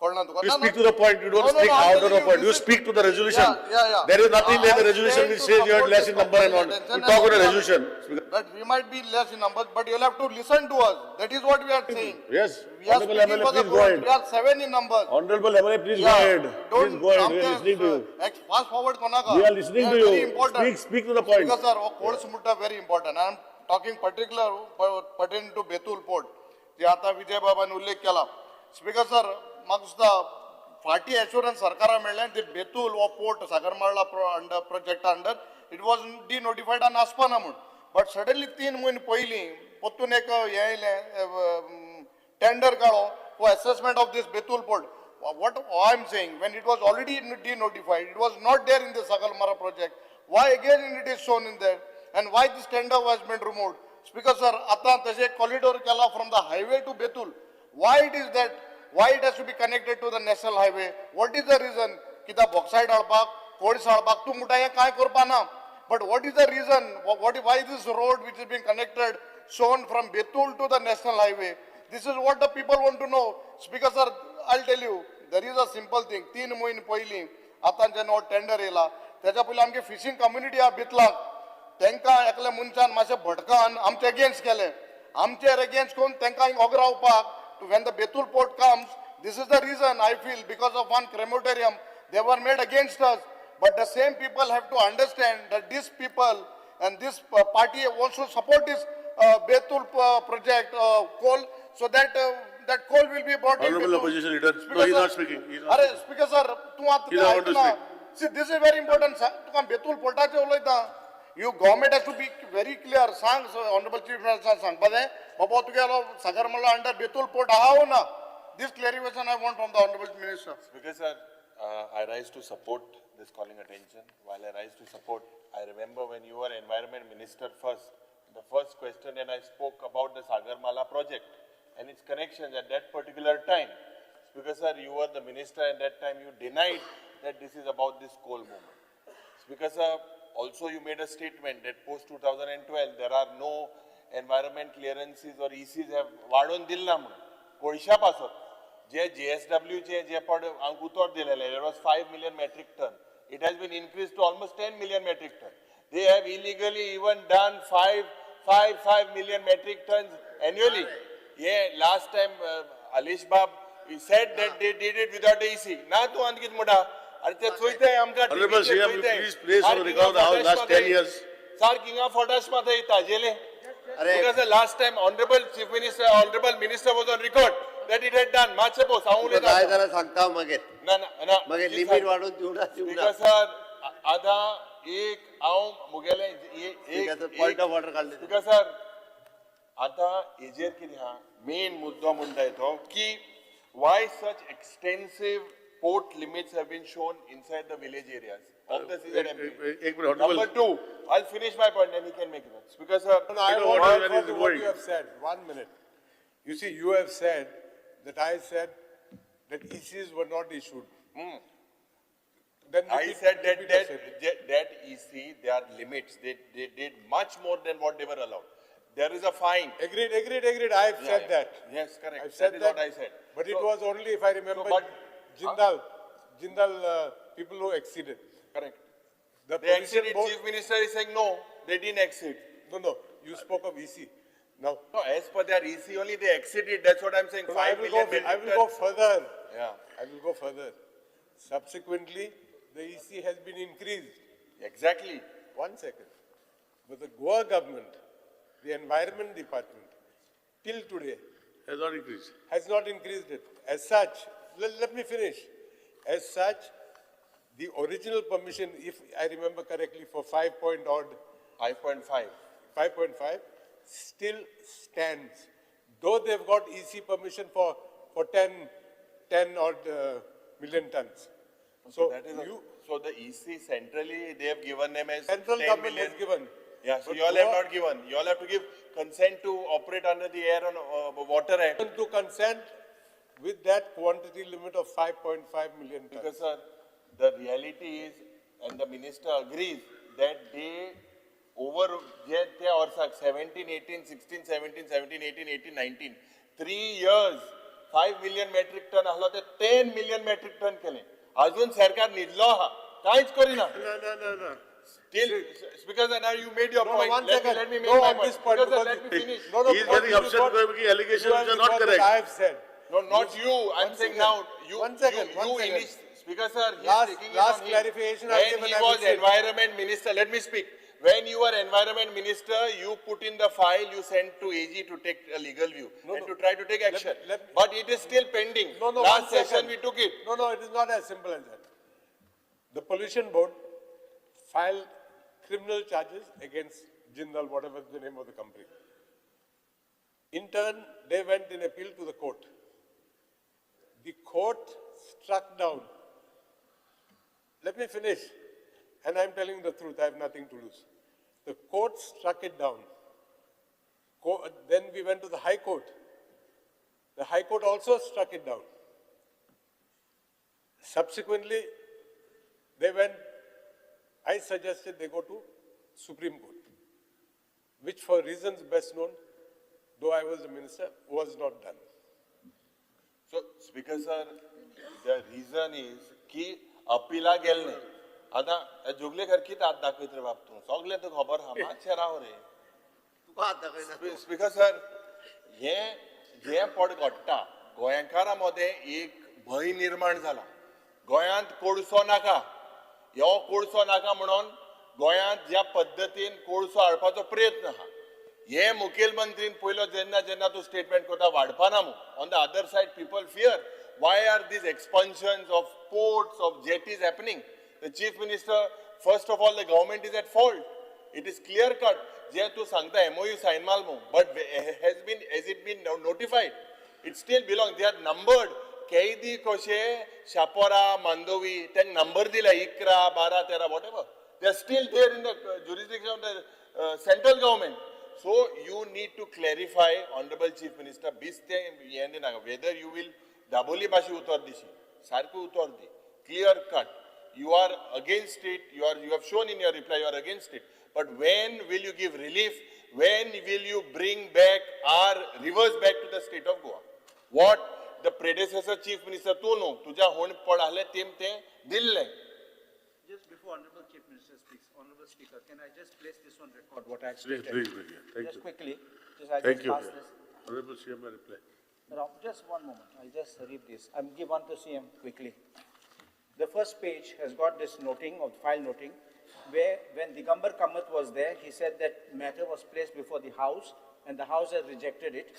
कळना तुका. You speak to the point, you don't speak out of the point. You speak to the resolution. Yeah, yeah. There is nothing in the resolution which says you are less in number and all. You talk on the resolution. But we might be less in numbers, but you'll have to listen to us. That is what we are saying. Yes. We are Honorable speaking MLA, for the please go ahead. We are 7 in numbers. Honorable MLA, please go ahead. Please go ahead. We are listening to you. Fast forward konaka. We are listening to you. Very important. Speak to the point. Because sir, course mutta very important. I am talking particular pertaining to Betul port. जे आता विजय बाबान उल्लेख केला. Speaker sir, म्हाका दिसता फाटी assurance सरकारा मेळ्ळें ते बेतूल हो port Sagarmala under project under it was denotified आनी आसपाना म्हूण. बट सडनली 3 म्हयने पयलीं परतून एक हें येयलें टेंडर काडलो for assessment of this Betul port. What I am saying, when it was already denotified, it was not there in the Sagarmala project, why again it is shown in there and why this tender was been removed? Speaker sir, आतां तशें corridor केला from the highway to Betul. Why it is that? Why it has to be connected to the national highway? What is the reason? कित्याक bauxite हाडपाक, कोळस हाडपाक तूं म्हणटा हें कांय करपा ना. But what is the reason? Why this road which is being connected shown from Betul to the national highway? This is what the people want to know. Speaker sir, I'll tell you, there is a simple thing. 3 म्हयने पयलीं आतां जेन्ना हो tender येयला तेच्या पयलीं आमची fishing community आहा बेतलाक, तांकां एकल्या मनशान मातशें भटकान आमचे अगेन्स्ट केलें. आमचेर अगेन्स्ट करून तांकां ओगरावपाक. When the Betul port comes, this is the reason I feel, because of one crematorium, they were made against us. But the same people have to understand that these people and this party wants to support this Betul project coal, so that that coal will be brought in. Honorable Opposition Leader, no, he is not speaking. Arey, Speaker sir, he is not want to speak. See, this is very important. तुका बेतूल पोर्टाचे उलयता. You government has to be very clear. सांग Honorable Chief Minister सांगपा जाय बाबा तुगेलो Sagarmala under Betul port आहा वो ना. This clarification I want from the Honorable Minister. Speaker sir, I rise to support this calling attention. While I rise to support, I remember when you were Environment Minister first, the first question and I spoke about the Sagarmala project and its connections at that particular time. Speaker sir, you were the minister and that time you denied that this is about this coal movement. Speaker sir, also you made a statement that post 2012 there are no environment clearances or ECs have वाडोवन दिल्ला म्हणून कोळशा पासत जे JSW चे जे पड हांव उतर दिलेले, there was 5 million metric ton. It has been increased to almost 10 million metric ton. They have illegally even done 5 million metric tons annually. Yeah, last time Alish Bab he said that they did it without the EC. ना तूं आनी कितें म्हणटा? अरे ते चोयताय आमकां. Honorable CM, you please place on record how last 10 years. सारकी हिंगा फोटाश मात ताजेले. Because the last time Honorable Chief Minister, Honorable Minister was on record that it had done. मातशें पळोव, हांव उलयतां. जाय जाल्यार सांगता मागीर. ना ना ना. मागीर लिमीट वाडोवन दिवना दिवना. Speaker sir, आतां एक हांव मुगेलें एक पॉयंट ऑफ ऑर्डर काडलें. स्पीकर सर, आतां हेजेर कितें आहा मेन मुद्दो म्हणटा तो की why such extensive port limits have been shown inside the village areas of the CZMP. Number 2, I'll finish my point and he can make it. Speaker sir, I want to what you have said. 1 minute. You see, you have said that I said that ECs were not issued. Then I said that EC, there are limits. They did much more than what they were allowed. There is a fine. Agreed. I have said that. Yes, correct. I've said that is what I said. But it was only, if I remember, Jindal people who exceeded. Correct. The They pollution exceeded, board, Chief Minister is saying no, they didn't exceed. no, you spoke of EC. Now, No, as per their EC only they exceeded, that's what I'm saying, no, I 5 will million go, metric I will go tons. further. Yeah. I will go further. Subsequently, the EC has been increased. Exactly. One second. But the Goa government, the Environment Department, till today, Has not increased. has not increased it. As such, let me finish. As such, the original permission, if I remember correctly, for 5 point odd, 5.5. 5.5, still stands. Though they've got EC permission for 10 odd million tons. So, That is a- you, so the EC centrally, they have given them as central 10 government million. has given. Yeah, so But you all have Goa- not given. You all have to give consent to operate under the Air and Water Act. To consent with that quantity limit of 5.5 million tons. Because sir, the reality is, and the minister agrees, that they over जे त्या वर्साक 17, 18, 16, 17, 17, 18, 18, 19, 3 years, 5 million metric ton आहलो ते 10 million metric ton केले. अजून सरकार न्हिदलो आहा, कांयच करिना. No. Till, because now you made your No, point. one Let me, second. let me make No, my on point. this point, Because, sir, because let me you- finish. No, no, He is because getting you upset got- because allegations you have which are not got that correct. I have said. No, not you. I'm One saying second. now. You, One second, You, one you second. Speaker sir, he's Last- taking it last on him. clarification I've When given, he I will was say. environment minister, let me speak. When you were environment minister, you put in the file, you sent to AG to take a legal view No, and no. to try to take action. let me- But it is still pending. No, no, Last one session second. we took it. No, no, it is not as simple as that. The pollution board filed criminal charges against Jindal, whatever the name of the company. In turn, they went in appeal to the court. The court struck down. Let me finish. And I'm telling the truth, I have nothing to lose. The court struck it down. Then we went to the High Court. The High Court also struck it down. Subsequently, they went, I suggested they go to Supreme Court, which for reasons best known, though I was the minister, was not done. So, Speaker sir, the reason is की अपिला गेल्ले. आतां जोगलेकर कितें हात दाखयत रे बाब तूं? सगळें तुका खबर आहा, मातशें राव रे. तुका हात दाखयना. स्पीकर सर, हें जें पड घडटा गोंयकारां मदें एक भंय निर्माण जाला. गोंयांत कोळसो नाका, ह्यो कोळसो नाका म्हणून गोंयांत ज्या पद्दतीन कोळसो हाडपाचो प्रयत्न आहा, हे मुखेलमंत्रीन पयलो जेन्ना जेन्ना तूं स्टेटमेंट करता वाडपाना मू. On the other side people fear, why are these expansions of ports, of jetties happening? The chief minister, first of all, the government is at fault. It is clear cut. जे तूं सांगता MOU sign माल मू, but has it been notified? It still belongs. They are numbered. कैदी कशे शापोरा, मांडोवी, तांकां number दिला 11, 12, 13, whatever. They are still there in the jurisdiction of the central government. So you need to clarify, Honorable Chief Minister, बेस्ते हें दिनाका, whether you will Dabolim भाशे उतर दिशी, सारकें उतर दी, clear cut. You are against it, you have shown in your reply you are against it. But when will you give relief? When will you bring back our rivers back to the state of Goa? What the predecessor chief minister तूं न्हू, तुज्या हुण पड आहले तेम तें दिल्लें. Just before Honorable Chief Minister speaks, Honorable Speaker, can I just place this on record, what I have stated? Please, please, yeah. Thank Just you. quickly, just I Thank just you. pass this. Honorable CM, reply. Now, just one moment. I just read this. I'm give one to CM quickly. The first page has got this noting of file noting, where when Digambar Kamath was there, he said that matter was placed before the House, and the House has rejected it.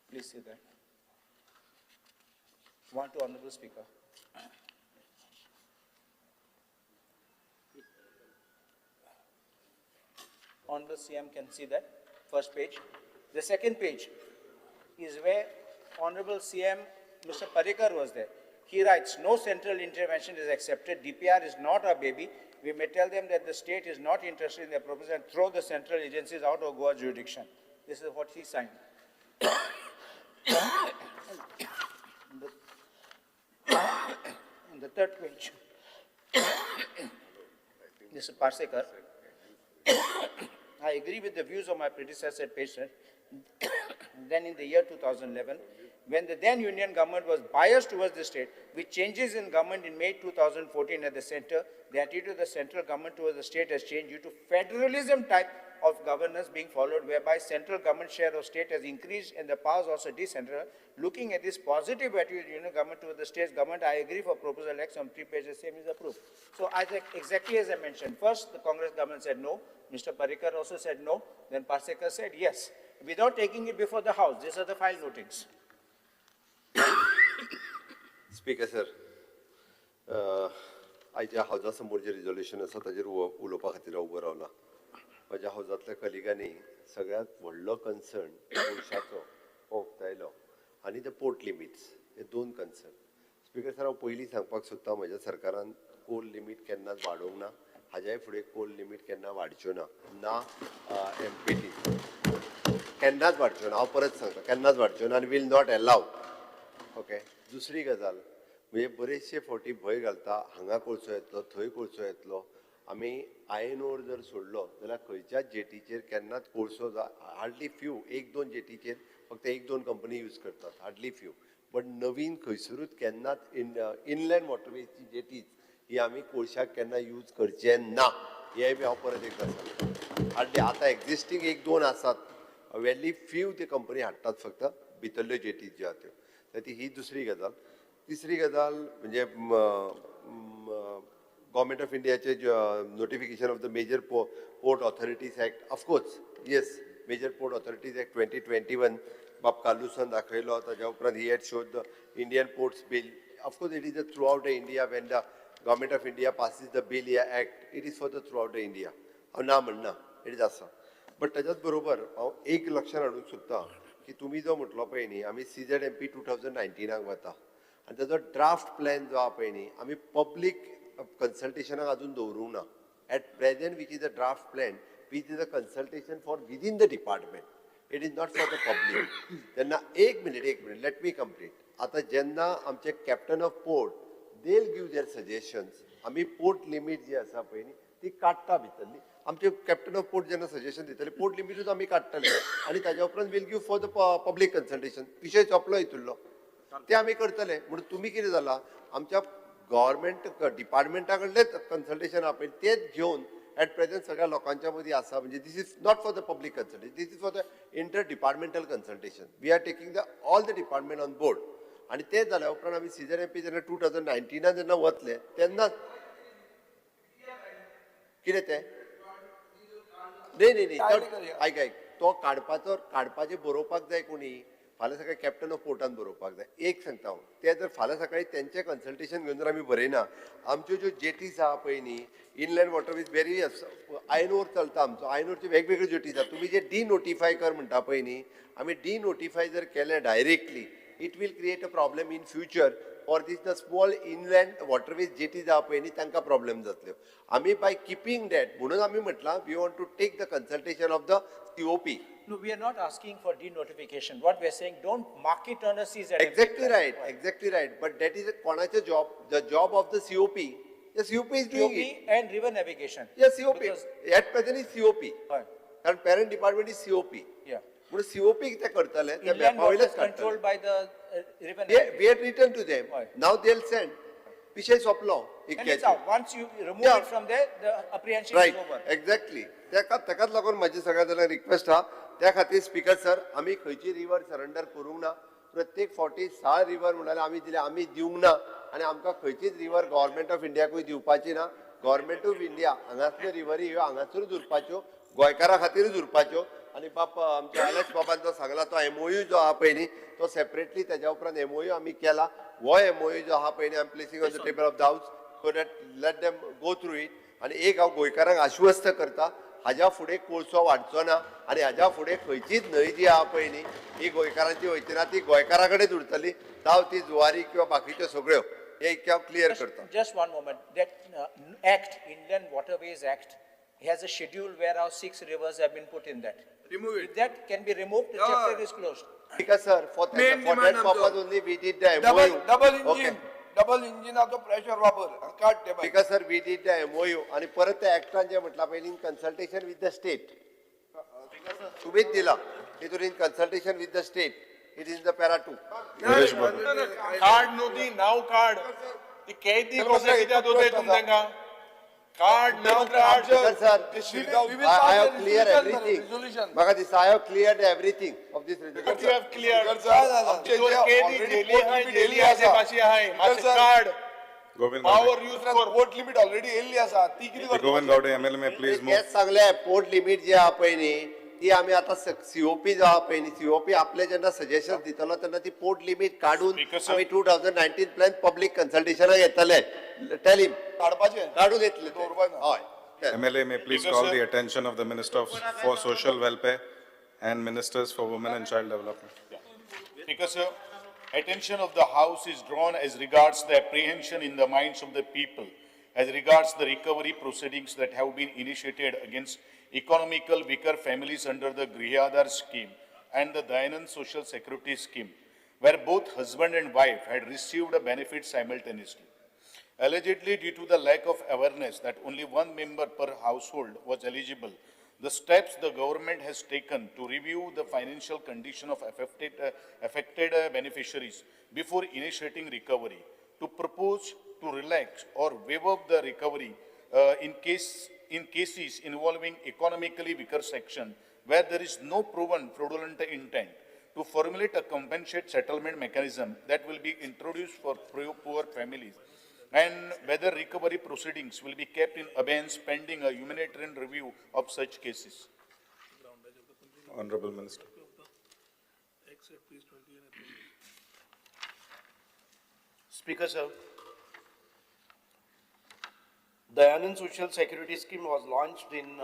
Please see that. One to Honorable Speaker. Honorable CM can see that, first page. The second page is where Honorable CM, Mr. Parrikar was there. He writes, no central intervention is accepted. DPR is not our baby. We may tell them that the state is not interested in their proposal and throw the central agencies out of Goa jurisdiction. This is what he signed. In the third page, this is Parsekar. I agree with the views of my predecessor patient. Then in the year 2011, when the then union government was biased towards the state. With changes in government in May 2014 at the center, the attitude of the central government towards the state has changed due to federalism type of governance being followed, whereby central government share of state has increased and the powers also decentralized. Looking at this positive attitude of union government towards the state government, I agree for proposal X on 3 pages, same is approved. So I think exactly as I mentioned, first the Congress government said no, Mr. Parrikar also said no, then Parsekar said yes, without taking it before the House. These are the file notings. Speaker sir, आयच्या हावजा समोर जे resolution आसा ताजेर उलोवपा खातीर हांव उबो रावला. म्हज्या हावजांतल्या कलिगांनी सगळ्यांत व्हडलो कन्सर्न पयशाचो हो उक्तायलो आनी the port limits हे दोन कन्सर्न. स्पीकर सर, हांव पयलीं सांगपाक सोदता, म्हज्या सरकारान कोल लिमीट केन्नाच वाडोवंक ना, हाज्याय फुडें कोल लिमीट केन्ना वाडच्यो ना, ना एमपीटी केन्नाच वाडच्यो ना. हांव परत सांगता, केन्नाच वाडच्यो ना आनी will not allow. Okay, दुसरी गजाल म्हणजे बरेचशे फावटी भंय घालता, हांगा कोळसो येतलो, थंय कोळसो येतलो. आमी आयन ओर जर सोडलो जाल्यार खंयच्याच जेटीचेर केन्नाच कोळसो हार्डली फ्यू, एक दोन जेटीचेर फक्त एक दोन कंपनी यूज करतात, हार्डली फ्यू. बट नवीन खंयसरूच केन्नाच इनलँड वॉटरवेजची जेटीज ही आमी कोळशाक केन्ना यूज करचे ना, हें बी हांव परत एकदां सांगता. हार्डली आतां एक्झिस्टींग एक दोन आसात, व्हेरी फ्यू ते कंपनी हाडटात फक्त भितरल्यो जेटीज ज्यो आहा त्यो. तर ती ही दुसरी गजाल. तिसरी गजाल म्हणजे गव्हर्मेंट ऑफ इंडियाचे notification of the major port authorities act, of course yes, major port authorities act 2021 बाब कार्लुसान दाखयलो. ताज्या उपरांत he had showed the Indian ports bill. Of course it is a throughout the India, when the government of India passes the bill या act, it is for the throughout the India. हांव ना म्हणना, it is आसा. But ताज्याच बरोबर हांव एक लक्षात हाडूंक सोदता की तुमी जो म्हटलो पळय न्ही, आमी CZMP 2019 वता आनी ताजो ड्राफ्ट प्लॅन जो आहा पळय न्ही, आमी पब्लीक कन्सल्टेशनाक अजून दवरूंक ना. At present which is a draft plan, which is a consultation for within the department, it is not for the public. तेन्ना एक मिनीट, एक मिनीट, let me complete. आतां जेन्ना आमचे captain of port they give their suggestions, आमी port limit जी आसा पळय न्ही ती काडटा भितरली. आमचे कॅप्टन ऑफ पोर्ट जेन्ना सजेशन दितले, पोर्ट लिमिटूच आमी काडटले आनी ताज्या उपरांत we'll give for the public consultation. विशय सोंपलो हितूंतलो, ते आमी करतले. म्हणून तुमी कितें जालां, आमच्या गव्हर्मेंट डिपार्टमेंटा कडलेच कन्सल्टेशन आहा पळय तेच घेवन एट प्रेझेंट सगळ्या लोकांच्या मदीं आसा. म्हणजे this is not for the public consultation, this is for the inter departmental consultation. We are taking the all the department on board. आनी ते जाल्या उपरांत आमी CZMP जेन्ना 2019 जेन्ना वतले तेन्ना कितें तें न्ही न्ही न्ही, आयक आयक, तो काडपाचो, काडपाचें बरोवपाक जाय कोणी, फाल्यां सकाळी कॅप्टन ऑफ पोर्टान बरोवपाक जाय. एक सांगता हांव, ते जर फाल्यां सकाळी तेंचें कन्सल्टेशन घेवन जर आमी बरयना, आमच्यो ज्यो जेटीज आहा पळय न्ही, inland waterways very iron ore चलता आमचो, आयन ओरच्यो वेगवेगळ्यो जेटीज आहा. तुमी जे डिनोटिफाय कर म्हणटा पळय न्ही, आमी डिनोटिफाय जर केलें directly, it will create a problem in future for this the small inland waterways jetties आहा पळय न्ही, तांकां प्रॉब्लेम जातल्यो. आमी बाय किपींग that, म्हणून आमी म्हटलां we want to take the consultation of the COP. No, we are not asking for denotification. What we are saying, don't mark it on a CZMP. Exactly right, exactly right. But that is कोणाचें job, the job of the COP. The COP is doing COP it. and river navigation. Yes, COP. Because At present is COP. हय. कारण parent department is COP. Yeah. म्हणून COP कितें करतले, ते Inland मॅपा वयलेच waters controlled काडटले. by the river We navigation. had written to them. हय. Now they'll send. विशय सोंपलो. And it's out. Once you remove Yeah. it from there, the apprehension is right, over. Exactly. ताकाच लागून म्हाजी सगळ्या जाणांक request आहा. त्या खातीर स्पीकर सर, आमी खंयची रिवर सरेंडर करूंक ना. प्रत्येक फावटी साळ रिवर म्हणाल्यार आमी दिल्या, आमी दिवंक ना आनी आमकां खंयचीच रिवर गव्हर्मेंट ऑफ इंडियाकूय दिवपाची ना. गव्हर्मेंट ऑफ इंडिया हांगासल्यो रिवरी ह्यो हांगासरूच उरपाच्यो, गोंयकारां खातीरूच उरपाच्यो. आनी बाप आमच्या एलेक्स बाबान जो सांगला तो MOU जो आहा पळय न्ही, तो सेपरेटली तेज्या उपरांत MOU आमी केला. हो MOU जो आहा पळय न्ही, I am placing on the table of the house so that let them go through it. आनी एक हांव गोंयकारांक आश्वस्त करता, हाज्या फुडें कोळसो वाडचो ना आनी हाज्या फुडें खंयचीच न्हंय जी आहा पळय न्ही ही गोंयकारांची वयची ना, ती गोंयकारां कडेच उरतली, जावं ती जुवारी किंवा बाकीच्यो सगळ्यो. हे इतकें हांव क्लियर करता. Just one moment. That act, Inland Waterways Act, has a schedule where our 6 rivers have been put in that. Remove it. If that can be removed, the Yeah. chapter is closed. Because sir, for Main that demand purpose आमचो. only we did the double MOU. Double Okay. Engine, double इंजिनाचो pressure वापर आनी काड ते भायर. Because sir, we did the MOU आणि परत त्या ऍक्टान जे म्हटलं पळय in consultation with the state. तुमीच दिला तितून in consultation with the state. It is the para 2. Card न्हू ती नाव कार्ड ती कैदी कशें कित्याक दवरताय तुमी तांकां card now card. Sir, I have clear everything. म्हाका दिसता I have cleared everything of this resolution. You have cleared. कैदी जेली आहाय, जेली आसा भाशी आहाय, मातशें card. Govind power use कर. पोर्ट लिमीट ऑलरेडी येयल्ली आसा ती कितें Govind Gawade MLA may please move. तेच सांगले पोर्ट लिमीट जी आहा पळय न्ही ती आमी आतां सीओपी जो आहा पळय न्ही सीओपी आपले जेन्ना सजेशन दितलो तेन्ना ती पोर्ट लिमीट काडून आमी 2019 प्लॅन पब्लीक कन्सल्टेशनाक येतले. टेल हिम काडपाचें काडून येतले. हय. MLA may please call the attention of the Minister for Social Welfare and Ministers for Women and Child Development. Speaker sir, attention of the House is drawn as regards the apprehension in the minds of the people as regards the recovery proceedings that have been initiated against economical weaker families under the Griha Aadhar scheme and the Dayanand Social Security scheme, where both husband and wife had received a benefit simultaneously. Allegedly, due to the lack of awareness that only one member per household was eligible, the steps the government has taken to review the financial condition of affected beneficiaries before initiating recovery, to propose to relax or waive up the recovery in cases involving economically weaker section where there is no proven fraudulent intent, to formulate a compensate settlement mechanism that will be introduced for poor families, and whether recovery proceedings will be kept in abeyance pending a humanitarian review of such cases. Honorable Minister. Speaker, sir, Dayanand Social Security Scheme was launched in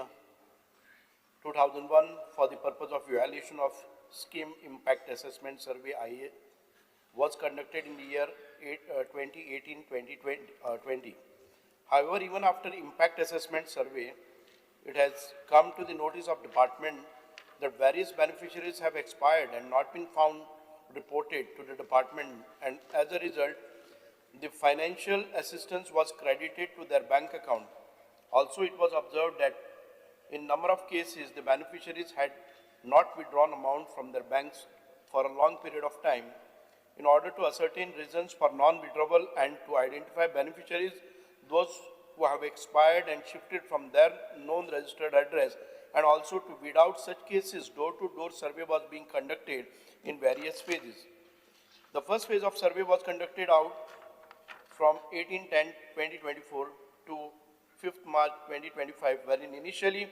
2001 for the purpose of evaluation of Scheme Impact Assessment Survey IA was conducted in the year 2018-2020. However, even after impact assessment survey, it has come to the notice of department that various beneficiaries have expired and not been found reported to the department, and as a result, the financial assistance was credited to their bank account. Also, it was observed that in number of cases, the beneficiaries had not withdrawn amount from their banks for a long period of time. In order to ascertain reasons for non-withdrawal and to identify beneficiaries, those who have expired and shifted from their known registered address, and also to weed out such cases, door-to-door survey was being conducted in various phases. The first phase of survey was conducted out from 18/10/2024 to 5th March 2025, wherein initially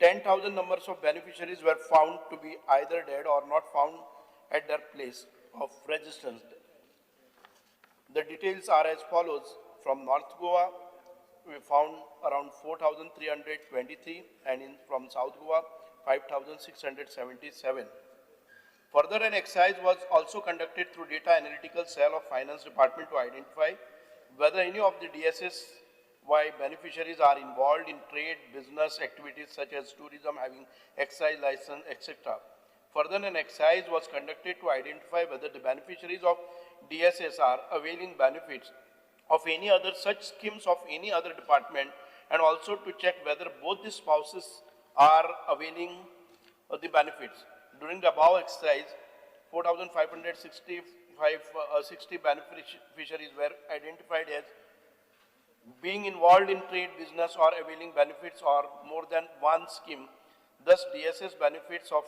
10,000 numbers of beneficiaries were found to be either dead or not found at their place of residence. The details are as follows. From North Goa, we found around 4,323, and from South Goa, 5,677. Further, an exercise was also conducted through data analytical cell of Finance Department to identify whether any of the DSSY beneficiaries are involved in trade, business activities such as tourism, having excise license, etc. Further, an exercise was conducted to identify whether the beneficiaries of DSS are availing benefits of any other such schemes of any other department, and also to check whether both the spouses are availing the benefits. During the above exercise, 4,560 beneficiaries were identified as being involved in trade, business, or availing benefits or more than one scheme. Thus, DSS benefits of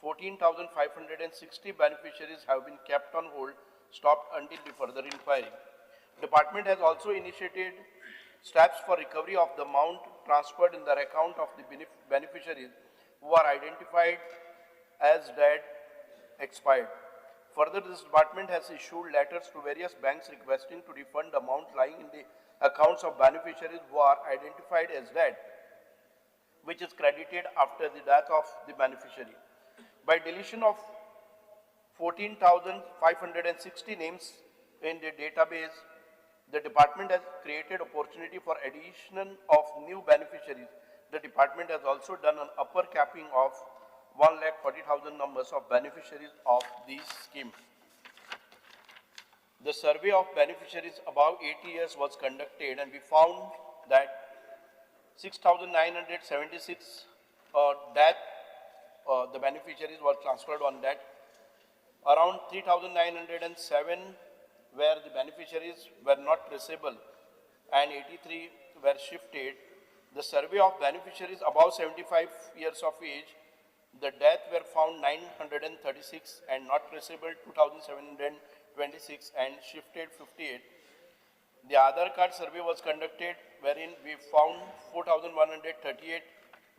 14,560 beneficiaries have been kept on hold, stopped until the further inquiry. Department has also initiated steps for recovery of the amount transferred in their account of the beneficiaries who are identified as dead, expired. Further, this department has issued letters to various banks requesting to refund the amount lying in the accounts of beneficiaries who are identified as dead, which is credited after the death of the beneficiary. By deletion of 14,560 names in the database, the department has created opportunity for addition of new beneficiaries. The department has also done an upper capping of 1,40,000 numbers of beneficiaries of this scheme. The survey of beneficiaries above 80 years was conducted, and we found that 6,976 the beneficiaries were transferred on that Around 3,907 where the beneficiaries were not traceable and 83 were shifted. The survey of beneficiaries above 75 years of age, the death were found 936 and not traceable 2,726 and shifted 58. The Aadhaar card survey was conducted wherein we found 4,138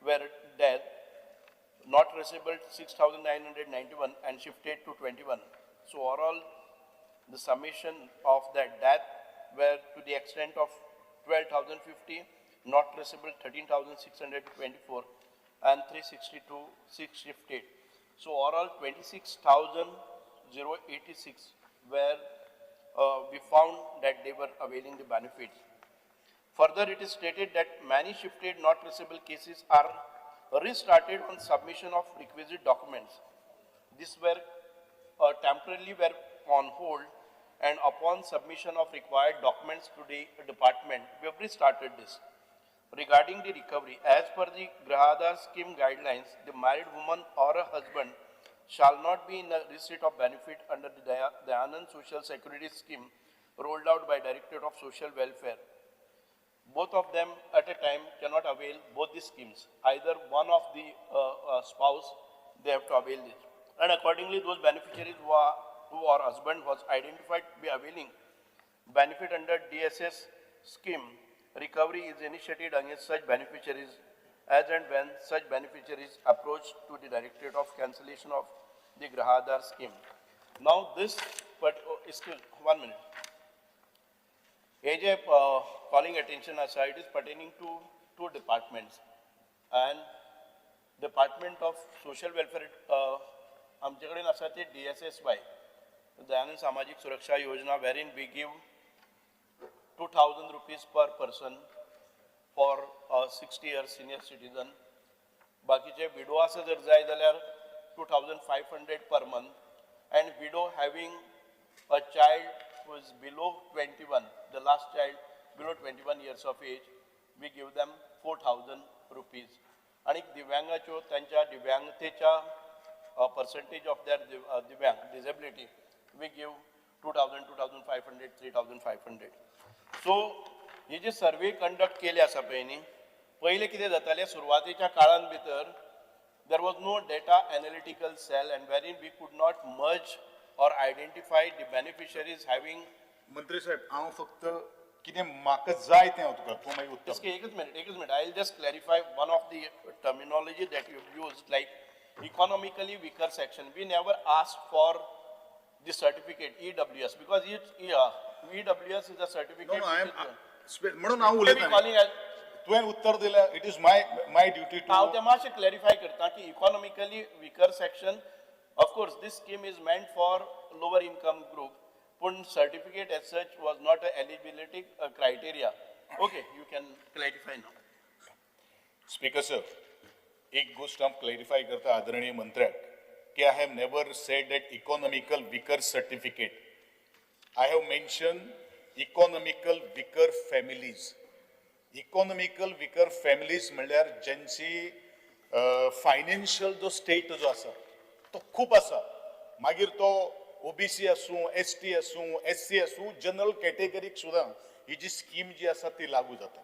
were dead, not traceable 6,991 and shifted to 21. So overall, the summation of the death were to the extent of 12,050, not traceable 13,624 and 362, 6 shifted. So overall 26,086 were we found that they were availing the benefits. Further, it is stated that many shifted not traceable cases are restarted on submission of requisite documents. These were temporarily were on hold, and upon submission of required documents to the department, we have restarted this. Regarding the recovery, as per the Grah Aadhar scheme guidelines, the married woman or a husband shall not be in a receipt of benefit under the Dayanand Social Security Scheme rolled out by Directorate of Social Welfare. Both of them at a time cannot avail both the schemes. Either one of the spouse, they have to avail this. And accordingly, those beneficiaries who or husband was identified to be availing benefit under DSS scheme, recovery is initiated against such beneficiaries as and when such beneficiaries approach to the Directorate of Cancellation of the Grah Aadhar scheme. Now this, but excuse, 1 minute. AJ calling attention aside is pertaining to two departments, and Department of Social Welfare, आमचे कडेन आसा ते DSSY, Dayanand Samajik Suraksha Yojana, wherein we give 2,000 rupees per person for a 60 year senior citizen. बाकीचे विडो आसा जर जाय जाल्यार 2,500 per month, and widow having a child who is below 21, the last child below 21 years of age, we give them 4,000 rupees. आणि दिव्यांगाच्यो तांच्या दिव्यांगतेच्या percentage of their divyang disability, we give 2,000, 2,500, 3,500. So ही जी survey conduct केली आसा पळय न्ही, पयलें कितें जातालें सुरवातेच्या काळान भितर there was no data analytical cell and wherein we could not merge or identify the beneficiaries having. मंत्री साहेब, हांव फक्त कितें म्हाका जाय तें हांव तुका, तूं मागीर उत्तर. एकच minute. I will just clarify one of the terminology that you used, like economically weaker section. We never asked for the certificate EWS because EWS is a certificate. No, I am म्हणून हांव उलयतां. तुवें उत्तर दिलें, it is my duty to. हांव तें मातशें clarify करता की economically weaker section, of course this scheme is meant for lower income group, पूण certificate as such was not a eligibility criteria. Okay, you can clarify now. Speaker sir, एक गोष्ट हांव clarify करता आदरणीय मंत्र्याक की I have never said that economical weaker certificate. I have mention economical weaker families. Economical weaker families म्हणल्यार ज्यांची financial जो स्टेट जो आसा तो खूब आसा, मागीर तो ओबीसी आसूं, एस टी आसूं, एस सी आसूं, जनरल कॅटेगरीक सुद्दां ही जी स्कीम जी आसा ती लागू जाता.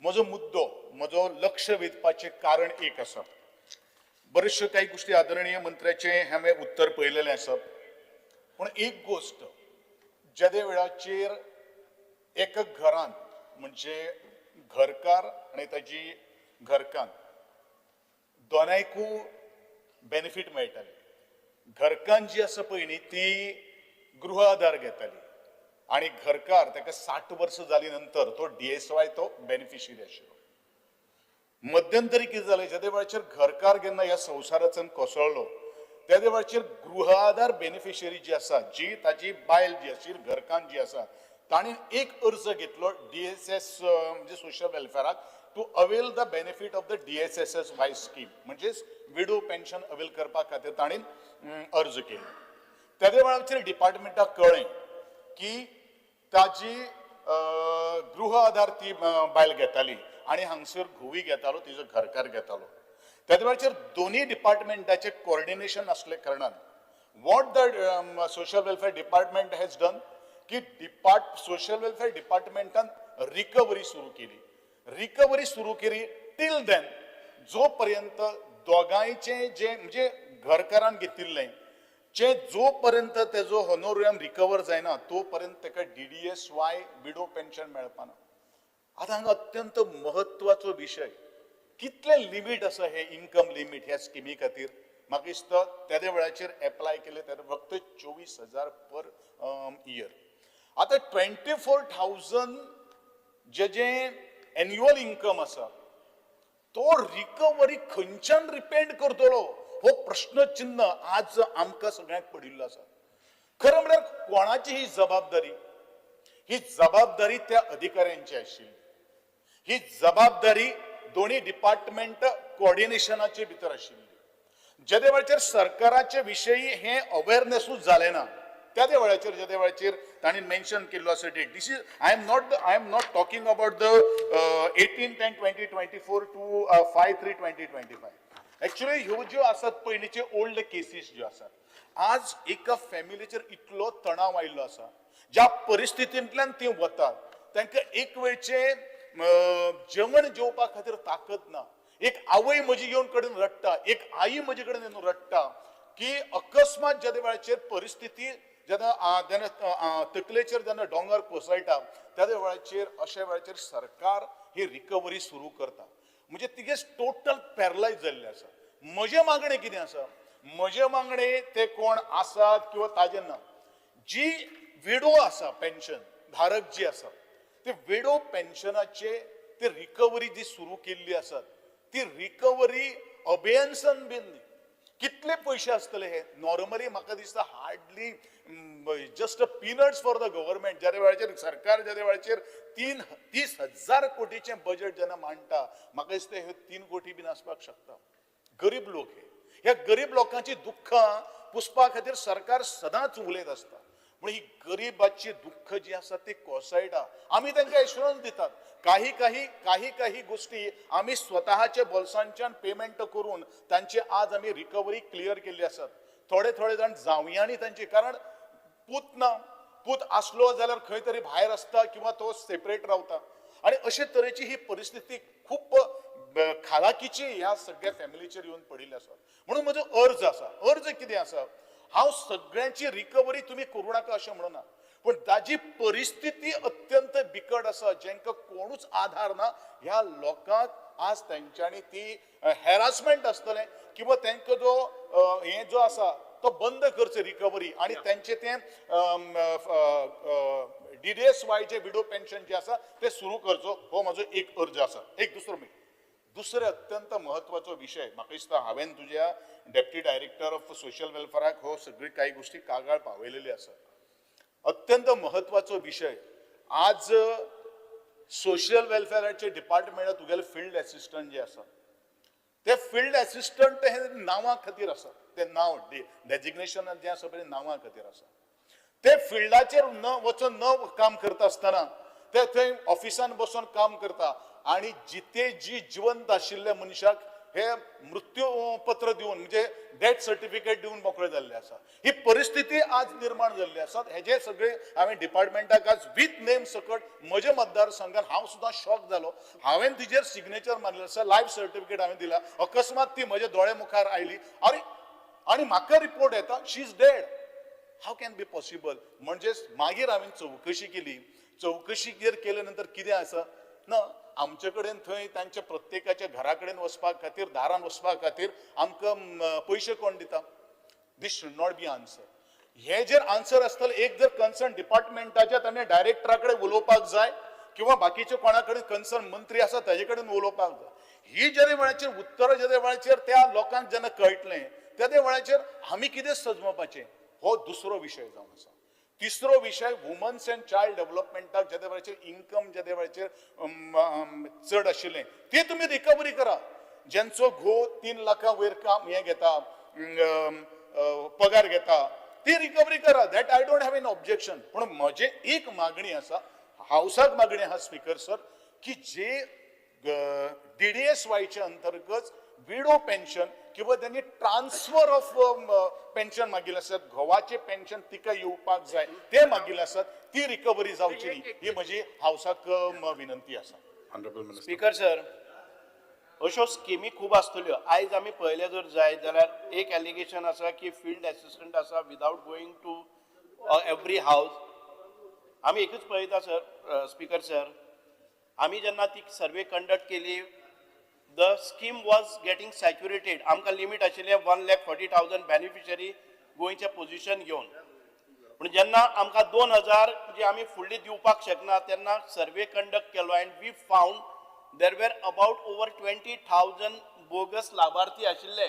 म्हजो मुद्दो, म्हजो लक्ष वेधपाचें कारण एक आसा. बऱ्योचश्यो काही गोष्टी आदरणीय मंत्र्याचें हांवें उत्तर पळयलेलें आसा, पूण एक गोश्ट जेदे वेळाचेर एका घरान म्हणजे घरकार आनी ताजी घरकान्न दोनायकूय बेनिफीट मेळटाले. घरकान्न जी आसा पळय न्ही ती गृह आधार घेताली आनी घरकार ताका 60 वर्सां जाली नंतर तो डीएसवाय तो बेनिफिशरी आशिल्लो. मध्यंतरी कितें जालें, जेदे वेळाचेर घरकार जेन्ना ह्या संवसाराच्यान कोसळ्ळो तेदे वेळाचेर गृह आधार बेनिफिशरी जी आसा, जी ताजी बायल जी आशिल्ली, घरकान्न जी आसा, ताणें एक अर्ज घेतलो डीएसएस म्हणजे social वेलफेराक to avail the benefit of the DSSSY scheme, म्हणजेच विडो पेन्शन अवेल करपा खातीर ताणें अर्ज केलो. तेदे वेळाचेर डिपार्टमेंटाक कळ्ळें की ताजी गृह आधार ती बायल घेताली आनी हांगसर घोवी घेतालो, तिजो घरकार घेतालो. तेदे वेळाचेर दोनूय डिपार्टमेंटाचें कोऑर्डिनेशन आसले कारणान What the social welfare department has done की सोशल वेलफेअर डिपार्टमेंटान रिकवरी सुरू केली. रिकवरी सुरू केली टील then जोपर्यंत दोगांयचे जे म्हणजे घरकारान घेतिल्लें जे जोपर्यंत तेजो होनोरियम रिकवर जायना तोपर्यंत ताका DDSY widow pension मेळपाना. आतां हांगा अत्यंत म्हत्वाचो विशय, कितलें लिमीट आसा हे इन्कम लिमीट ह्या स्किमी खातीर? म्हाका दिसता तेद्या वेळाचेर एप्लाय केलें तेन्ना फक्त 24,000 पर इयर. आतां 24,000 जे जे एन्युअल इन्कम आसा तो रिकवरी खंयच्यान रिपेंड करतलो हो प्रश्नचिन्ह आज आमकां सगळ्यांक पडिल्लो आसा. खरें म्हळ्यार कोणाची ही जबाबदारी? ही जबाबदारी त्या अधिकाऱ्यांची आशिल्ली. ही जबाबदारी दोन्ही डिपार्टमेंट कोऑर्डिनेशनाचे भितर आशिल्ली. जेदे वेळाचेर सरकाराचे विशयी हे अवेरनेसूच जालें ना त्या वेळाचेर जेदे वेळाचेर तांणी मेन्शन केल्लो आसा date. This is I am not talking about the 18/10/2024 to 5/3/2025. Actually ह्यो ज्यो आसात पयलींचे ओल्ड केसीस ज्यो आसात, आज एका फॅमिलीचेर इतलो तणाव आयिल्लो आसा, ज्या परिस्थितींतल्यान ती वतात तांकां एक वेळचे जेवण जेवपा खातीर ताकद ना. एक आवय म्हजी येवन कडेन रडटा, एक आई म्हजे कडेन येवन रडटा की अकस्मात जेन्ना वेळाचेर परिस्थिती जेन्ना जेन्ना तकलेचेर जेन्ना दोंगर कोसळटा त्या वेळाचेर अशा वेळाचेर सरकार ही रिकवरी सुरू करता. म्हणजे तिगेच टोटल पॅरलायज जाल्लें आसा. म्हजें मागणें कितें आसा? म्हजें मागणें ते कोण आसात किंवा ताजें ना, जी विडो आसा पेन्शन धारक जी आसा ते विडो पेन्शनाचे ते रिकवरी जी सुरू केल्ली आसा ती रिकवरी अबेयन्सन बीन न्ही. कितले पयशे आसतले हे? नॉर्मली म्हाका दिसता hardly just peanuts for the government. ज्या वेळाचेर सरकार ज्या वेळाचेर 30,000 कोटीचें बजेट जेन्ना मांडटा म्हाका दिसता हे 3 कोटी बीन आसपाक शकता. गरीब लोक हे, ह्या गरीब लोकांची दुख्खां पुसपा खातीर सरकार सदांच उलयत आसता. पूण ही गरिबाची दुख्ख जी आसा ती कोसळटा. आमी तांकां एश्युरन्स दितात, काही काही काही काही गोष्टी आमी स्वतःच्या बोल्सांच्यान पेमेंट करून तांचे आज आमी रिकवरी क्लियर केल्ली आसात. थोडे थोडे जाण जावयांनी तांचे, कारण पूत ना, पूत आसलो जाल्यार खंय तरी भायर आसता किंवा तो सेपरेट रावता आनी अशे तरेची ही परिस्थिती खूब खालाकीची ह्या सगळ्या फॅमिलीचेर येवन पडिल्ली आसा. म्हणून म्हजो अर्ज आसा, अर्ज कितें आसा, हांव सगळ्यांची रिकवरी तुमी करूं नाका अशें म्हणना, पूण ताजी परिस्थिती अत्यंत बिकट आसा, जेंकां कोणूच आधार ना ह्या लोकांक आज तेंच्यांनी ती हॅरासमेंट आसतलें किंवा तेंकां जो हें जो आसा तो बंद करचो रिकवरी आनी तेंचें तें DDSY जे विडो पेन्शन जे आसा तें सुरू करचो, हो म्हजो एक अर्ज आसा. एक दुसरो दुसरो अत्यंत म्हत्वाचो विशय म्हाका दिसता हांवें तुज्या डेप्टी डायरेक्टर ऑफ सोशल वेलफेअराक हो सगळी कांय गोश्टी कागाळ पावयलेली आसा. अत्यंत म्हत्वाचो विशय, आज सोशल वेलफेअराचे डिपार्टमेंटात तुगेले फिल्ड एसिस्टंट जे आसा ते फिल्ड एसिस्टंट हे नांवा खातीर आसा, ते नांव डेजिग्नेशन जें आसा पळय नांवा खातीर आसा. ते फिल्डाचेर न वचून न काम करता आसतना ते थंय ऑफिसान बसून काम करता आनी जिते जी जिवंत आशिल्ल्या मनशाक हे मृत्यूपत्र दिवन म्हणजे डेथ सर्टिफिकेट दिवन मोकळे जाल्ले आसा. ही परिस्थिती आज निर्माण जाल्ली आसा. हेजे सगळे हांवें डिपार्टमेंटाक आज विथ नेम सकट म्हज्या मतदारसंघान हांव सुद्दां शॉक जालो. हांवें तिजेर सिग्नेचर मारलें आसा, लायफ सर्टिफिकेट हांवें दिला. अकस्मात ती म्हज्या दोळे मुखार आयली आनी म्हाका रिपोर्ट येता she is dead. How can be possible? म्हणजेच मागीर हांवें चवकशी केली. चवकशी केले नंतर कितें आसा ना, आमचे कडेन थंय तांच्या प्रत्येकाच्या घरा कडेन वचपा खातीर, दारान वचपा खातीर आमकां पयशे कोण दिता? This should not be answer. हे जर आन्सर आसतलें, एक जर कन्सर्न डिपार्टमेंटाच्या ताणें डायरेक्टरा कडेन उलोवपाक जाय किंवा बाकीचे कोणा कडेन कन्सर्न मंत्री आसा ताजे कडेन उलोवपाक जाय. ही जेन्ना वेळाचेर उत्तरां जेन्ना वेळाचेर त्या लोकांक जेन्ना कळटलें त्या वेळाचेर आमी कितें सजमपाचें हो दुसरो विशय जावन आसा. तिसरो विशय वुमन्स अँड चायल्ड डेव्हलपमेंटाक जेन्ना वेळाचेर इन्कम जेन्ना वेळाचेर चड आशिल्लें ते तुमी रिकवरी करा. ज्यांचो घोव 3 लाखां वयर काम हें घेता, पगार घेता, ती रिकवरी करा. That I don't have an objection. पूण म्हजें एक मागणी आसा, हावसाक मागणी आसा स्पीकर सर, की जे DDSY चे अंतर्गत विडो पेन्शन किंवा त्यांनी ट्रान्सफर ऑफ पेन्शन मागिल्लें आसत, घोवाचें पेन्शन तिका येवपाक जाय ते मागिल्लें आसत, ती रिकवरी जावची न्ही, ही म्हजी हावसाक विनंती आसा. Honorable Minister. Speaker sir, अश्यो स्किमी खूब आसतल्यो. आयज आमी पळयलें जर जायत जाल्यार एक एलिगेशन आसा की फिल्ड एसिस्टंट आसा without going to every house. आमी एकूच पळयता सर, स्पीकर सर, आमी जेन्ना ती सर्वे कंडक्ट केली, the scheme was getting saturated. आमकां लिमीट आशिल्लें 1,40,000 बेनिफिशरी गोंयचें पोजिशन घेवन. पूण जेन्ना आमकां 2,000 जे आमी फुडली दिवपाक शकना तेन्ना सर्वे कंडक्ट केलो and we found there were about over 20,000 bogus लाभार्थी आशिल्ले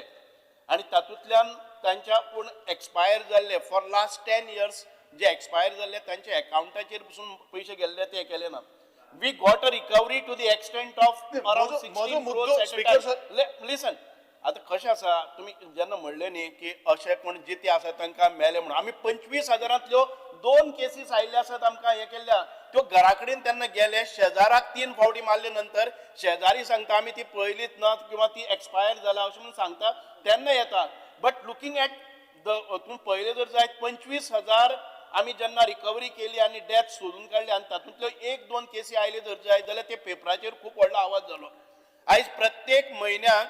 आनी तातूंतल्यान तांच्या पूण एक्सपायर जाल्ले for last 10 years J expire जाल्ले तांच्या एकावंटाचेर पसून पयशे गेल्ले ते केले ना. We got a recovery to the extent of around 16 crores. Listen, आतां कशें आसा, तुमी जेन्ना म्हणलें न्ही की अशें कोण जिते आसा तांकां मेले म्हणून, आमी 25,000 2 केसीस आयिल्ले आसात आमकां हें केल्ल्या. त्यो घरा कडेन तेन्ना गेले, शेजाराक 3 फावटी मारले नंतर शेजारी सांगता आमी ती पळयलीच ना किंवा ती एक्सपायर जाला अशें म्हणून सांगता तेन्ना येता. बट लुकींग एट the तूं पळयलें जर जायत 25,000 आमी जेन्ना रिकवरी केली आनी डेथ सोदून काडली आनी तातूंतल्यो 1-2 केसी आयल्यो जर जायत जाल्यार ते पेपराचेर खूब व्हडलो आवाज जालो. आयज प्रत्येक म्हयन्याक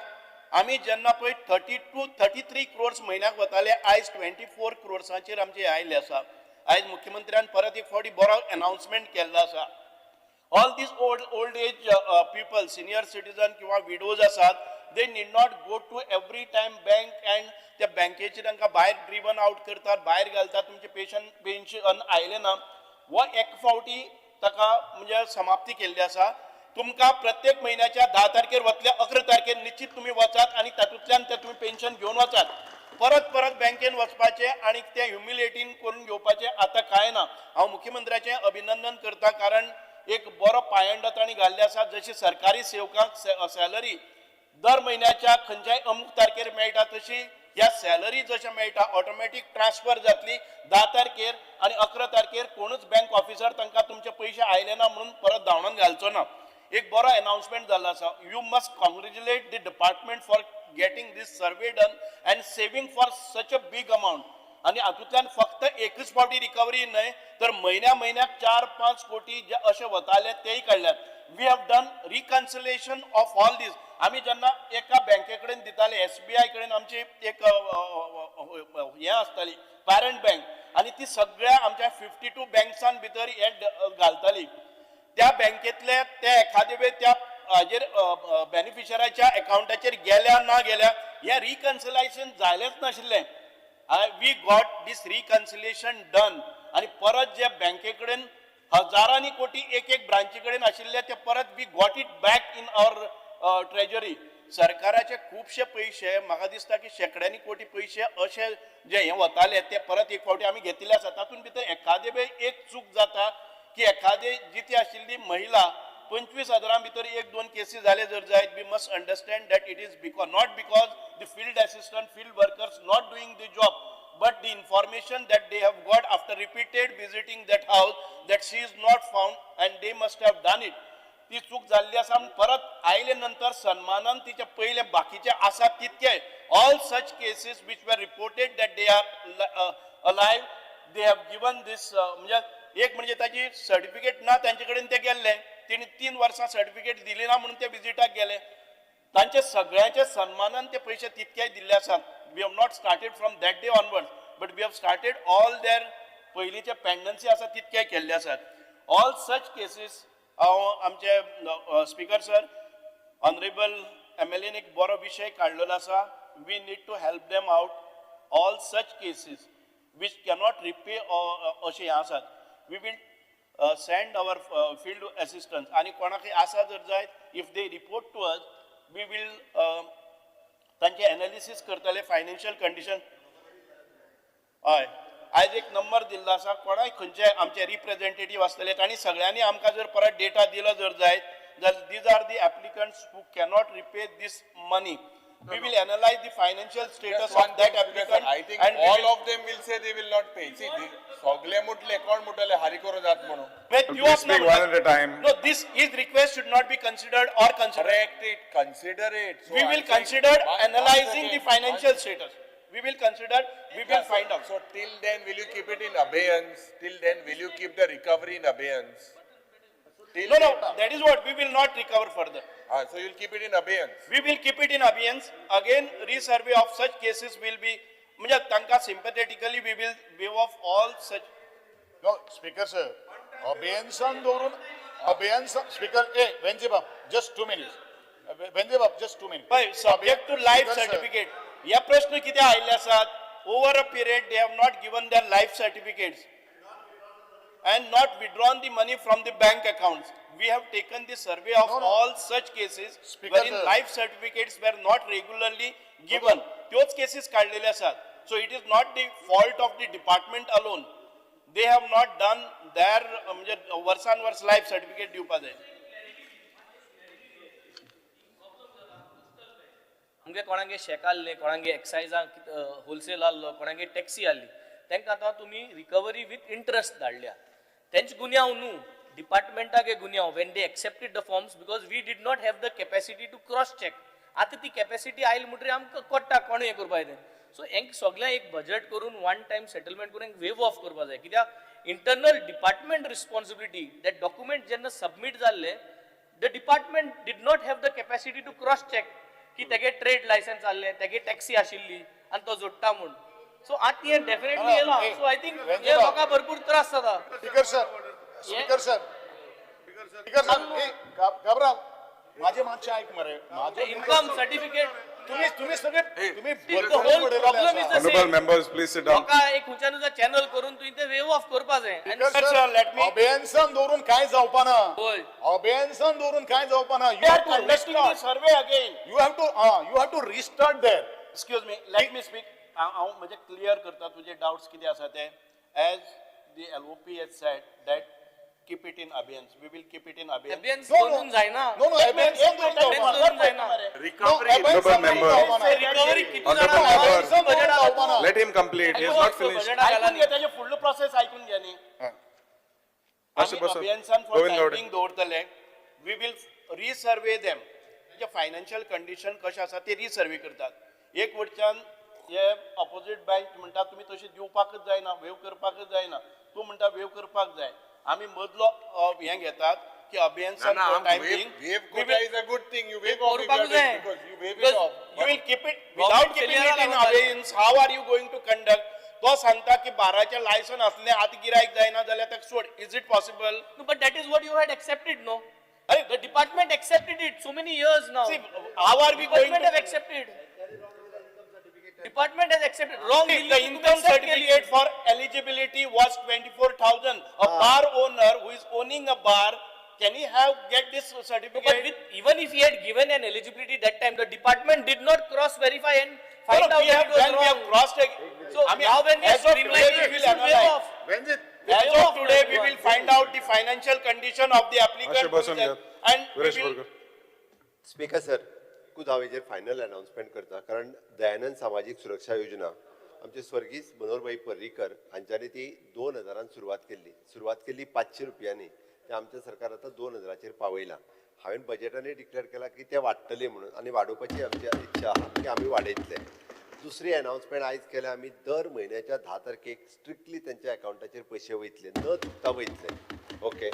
आमी जेन्ना पळय 32-33 क्रोर्स म्हयन्याक वताले, आयज 24 क्रोर्सांचेर आमचे आयिल्ले आसा. आयज मुख्यमंत्र्यान परत एक फावटी बरो अनाउन्समेंट केल्लो आसा. All these old age people, senior citizen किंवा विडोज आसात, they need not go to every time bank and त्या बँकेचेर तांकां भायर ड्रिवन आवट करतात, भायर घालतात, तुमचें पेन्शन आयलें ना. हो एक फावटी ताका म्हणजे समाप्ती केल्ली आसा. तुमकां प्रत्येक म्हयन्याच्या 10 तारखेर वतले, 11 तारखेर निश्चित तुमी वचात आनी तातूंतल्यान ते तुमी पेन्शन घेवन वचात. परत परत बँकेन वचपाचें आनी तें ह्युमिलेटींग करून घेवपाचें आतां कांय ना. हांव मुख्यमंत्र्याचें अभिनंदन करता, कारण एक बरो पायंडो तांणी घाल्ले आसा. जशी सरकारी सेवकांक सॅलरी दर म्हयन्याच्या खंयच्याय अमूक तारखेर मेळटा, तशी ह्या सॅलरी जशें मेळटा ऑटोमॅटीक ट्रान्सफर जातली 10 तारखेर आनी 11 तारखेर कोणूच बँक ऑफिसर तांकां तुमचे पयशे आयले ना म्हणून परत धांवडावन घालचो ना. एक बरो अनाउन्समेंट जाल्लो आसा. You must congratulate the department for getting this survey done and saving for such a big amount. आनी हातूंतल्यान फक्त एकच फावटी रिकवरी न्हय तर म्हयन्या म्हयन्याक 4-5 कोटी जे अशे वताले तेय काडल्यात. We have done reconciliation of all these. आमी जेन्ना एका बँके कडेन दिताले, SBI कडेन आमची एक हें आसताली पॅरंट बँक, आनी ती सगळ्या आमच्या 52 बँक्सान भितर हे घालताली. त्या बँकेतले ते एखादे वेळ त्या हाजेर बेनिफिशराच्या एकावंटाचेर गेल्या ना गेल्या हें रिकन्सिलेशन जालेंच नाशिल्लें. We got this reconciliation done आनी परत जे बँके कडेन हजारांनी कोटी एक एक ब्रांची कडेन आशिल्ले ते परत we got it back in our treasury. सरकाराचे खुबशे पयशे म्हाका दिसता की शेंकड्यांनी कोटी पयशे अशे जे हे वताले ते परत एक फावटी आमी घेतिल्ले आसा. तातूंत भितर एखादे वेळ एक चूक जाता की एखादे जिती आशिल्ली महिला 25,000 भितर 1-2 केसी जाले जर जायत, we must understand that it is because not because the field assistant, field workers not doing the job, but the information that they have got after repeated visiting that house that she is not found and they must have done it. ती चूक जाल्ली आसा. परत आयले नंतर सन्मानान तिचे पयले बाकीचे आसा तितके all such cases which were reported that they are alive, they have given this. म्हणजे एक म्हणजे ताची सर्टिफिकेट ना तांचे कडेन ते गेल्ले, तेणी 3 वर्सां सर्टिफिकेट दिली ना म्हणून ते विजिटाक गेले. तांचे सगळ्यांचे सन्मानान ते पयशे तितके दिल्ले आसात. We have not started from that day onward, but we have started all their पयलींचे पेंडन्सी आसा तितके केल्ले आसात. ऑल सच केसीस हांव आमचे स्पीकर सर, ऑनरेबल MLA एक बरो विशय काडलेलो आसा. We need to help them out. All such cases which cannot repay अशें हें आसात, we will send our field assistants. आनी कोणाकय आसा जर जायत, if they report to us, we will तांचे एनालिसीस करतले फायनान्शियल कंडिशन. हय, आयज एक नंबर दिल्लो आसा, कोणाय खंयचे आमचे रिप्रेझेंटेटीव आसतले तांणी सगळ्यांनी आमकां जर परत डेटा दिलो जर जायत जाल्यार these are the applicants who cannot repay this money. We will analyze the financial status of that applicant. I think all of them will say they will not pay. See, सगळे मुटले कोण मुटले हारी करून जात म्हणून. Please speak one at a time. No, this his request should not be considered or considered. Correct it, consider it. So We will I'm saying, consider analyzing the financial status. We will consider, we will find out. So till then, will you keep it in abeyance? Till then, will you keep the recovery in abeyance? Till no, that is what we will not recover further. So you'll keep it in abeyance. We will keep it in abeyance. Again, resurvey of such cases will be, म्हणजे तांकां sympathetically we will waive off all such. No, Speaker sir, अबेयन्सान दवरून अबेयन्स speaker ए वेंजे बाब just 2 minutes. वेंजे बाब just 2 minutes. पळय, subject to life certificate. हे प्रश्न कितें आयिल्ले आसात, over a period they have not given their life certificates and not withdrawn the money from the bank accounts. We have taken the survey of all such cases wherein life certificates were not regularly given. त्योच cases काडलेले आसात. So it is not the fault of the department alone. They have not done their म्हणजे वर्सान वर्स life certificate दिवपा जाय. आमगे कोणागे शेक आहले, कोणागे एक्सायजांक होलसेल आहलो, कोणागे टॅक्सी आहली, तांकां आतां तुमी रिकवरी विथ इंट्रस्ट धाडल्या. तेंच गुन्यांव न्हू, डिपार्टमेंटाक हे गुन्यांव when they accepted the forms because we did not have the capacity to cross check. आतां ती कॅपेसिटी आयली म्हणटकीर आमकां कळटा कोण हें करपाक तें. सो हेंक सगळ्यांक एक बजट करून वन टायम सेटलमेंट करून वेव ऑफ करपाक जाय. कित्याक internal department responsibility that document जेन्ना सबमीट जाल्ले the department did not have the capacity to cross check की तेगे ट्रेड लायसन्स आहलें, तेगे टॅक्सी आशिल्ली आनी तो जोडटा म्हूण. सो आतां हें डेफिनेटली येयलां. सो I think हे लोकांक भरपूर त्रास जाता. Speaker sir, speaker sir, speaker sir, Cabral माझे मातशें आयक मरे. इन्कम सर्टिफिकेट तुम्ही सगळे तुम्ही Honorable members, please sit down. लोकां एक खंयच्यान चॅनल करून तुवें ते वेव ऑफ करपा जाय. अबेयन्सान दवरून काय जावपा ना. अबेयन्सान दवरून काय जावपा ना. You are conducting the survey again. You have to restart there. Excuse me, let me speak. हांव म्हणजे क्लियर करता तुजे डाउट्स कितें आसा ते. As the LOP has said that keep it in abeyance. We will keep it in abeyance. Abeyance दवरून जायना. No, no, abeyance दवरून जायना. Recovery. Honorable member. Recovery किती Honorable जाणां member. Let him complete. He has not finished. आयकून घे, ताजे फुडलो प्रोसेस आयकून घे न्ही. आमी अबेयन्सान फॉर टायम दवरतले. We will resurvey them. म्हणजे फायनान्शियल कंडिशन कशें आसा ते रिसर्वे करतात. एक वटच्यान हे ऑपोजीट बँक म्हणटा तुमी तशी दिवपाकच जायना, वेव करपाकच जायना. तूं म्हणटा वेव करपाक जाय. आमी मदलो हें घेतात की अबेयन्सान for time being. Waive quota is a good thing. You waive off because you waive it off. You will keep it without keeping it in abeyance. How are you going to conduct? तो सांगता की बाराचे license असले आतां गिरायक जायना जाल्यार ताका सोड. Is it possible? No, but that is what you had accepted, no? The department accepted it so many years now. See, how are we going to have accepted? Department has accepted wrong. The income certificate for eligibility was 24,000. A bar owner who is owning a bar, can he have get this certificate? No, but with, even if he had given an eligibility that time, the department did not cross verify and find out that it was wrong. We have crossed. So I mean, now when we are streamlining, we should waive off. As of today, we will find out the financial condition of the applicant and we will. Speaker sir, हांव हेजेर final announcement करता, कारण दयानंद सामाजीक सुरक्षा योजना आमचे स्वर्गीय मनोहरभाई पर्रीकर हांच्यांनी ती 2000 सुरवात केल्ली 500 रुपयांनी, ते आमच्या सरकार आतां 2000चेर पावयलां. हांवें बजेटांनी डिक्लेअर केलां की ते वाडटले म्हणून आनी वाडोवपाची आमची इच्छा आहा की आमी वाडयतले. दुसरी अनाउन्समेंट आयज केल्या आमी, दर म्हयन्याच्या 10 तारखेक स्ट्रिक्टली तेंच्या अकावंटाचेर पयशे वयतले, न चुकता वयतले. ओके,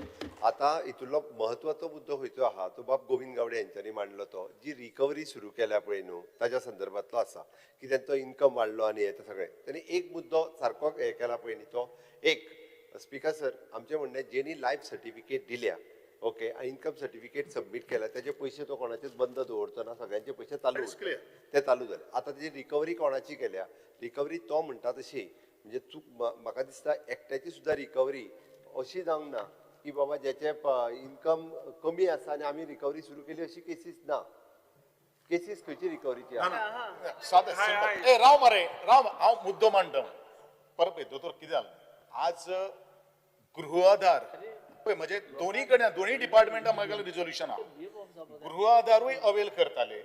आतां हितूंतलो म्हत्वाचो मुद्दो खंयचो आहा तो बाब गोविंद गावडे हेंच्यांनी मांडलो, तो जी रिकवरी सुरू केल्या पळय न्हू ताच्या संदर्भांतलो आसा की तेंचो इन्कम वाडलो आनी हें तें सगळें. तेणी एक मुद्दो सारको हें केला पळय न्ही, तो एक स्पीकर सर आमचें म्हणणें जेणी लायफ सर्टिफिकेट दिल्या, ओके, आनी इन्कम सर्टिफिकेट सबमीट केल्या तेजे पयशे तो कोणाचेच बंद दवरचो ना, सगळ्यांचे पयशे चालू ते चालू जाले. आतां तेजी रिकवरी कोणाची केल्या, रिकवरी तो म्हणटा तशी म्हणजे चूक म्हाका दिसता एकट्याची सुद्दां रिकवरी अशी जावंक ना की बाबा ज्याचे इन्कम कमी आसा आनी आमी रिकवरी सुरू केली अशी केसीस ना. केसीस खंयची रिकवरीची आसा? सादें सिंपल. ए राव मरे राव, हांव मुद्दो मांडटा परत. दोतोर कितें जालें आज गृह आधार पळय, म्हणजे दोन्ही कडेन दोन्ही डिपार्टमेंटां म्हाका रिजोल्युशन आहा. गृह आधारूय अवेल करताले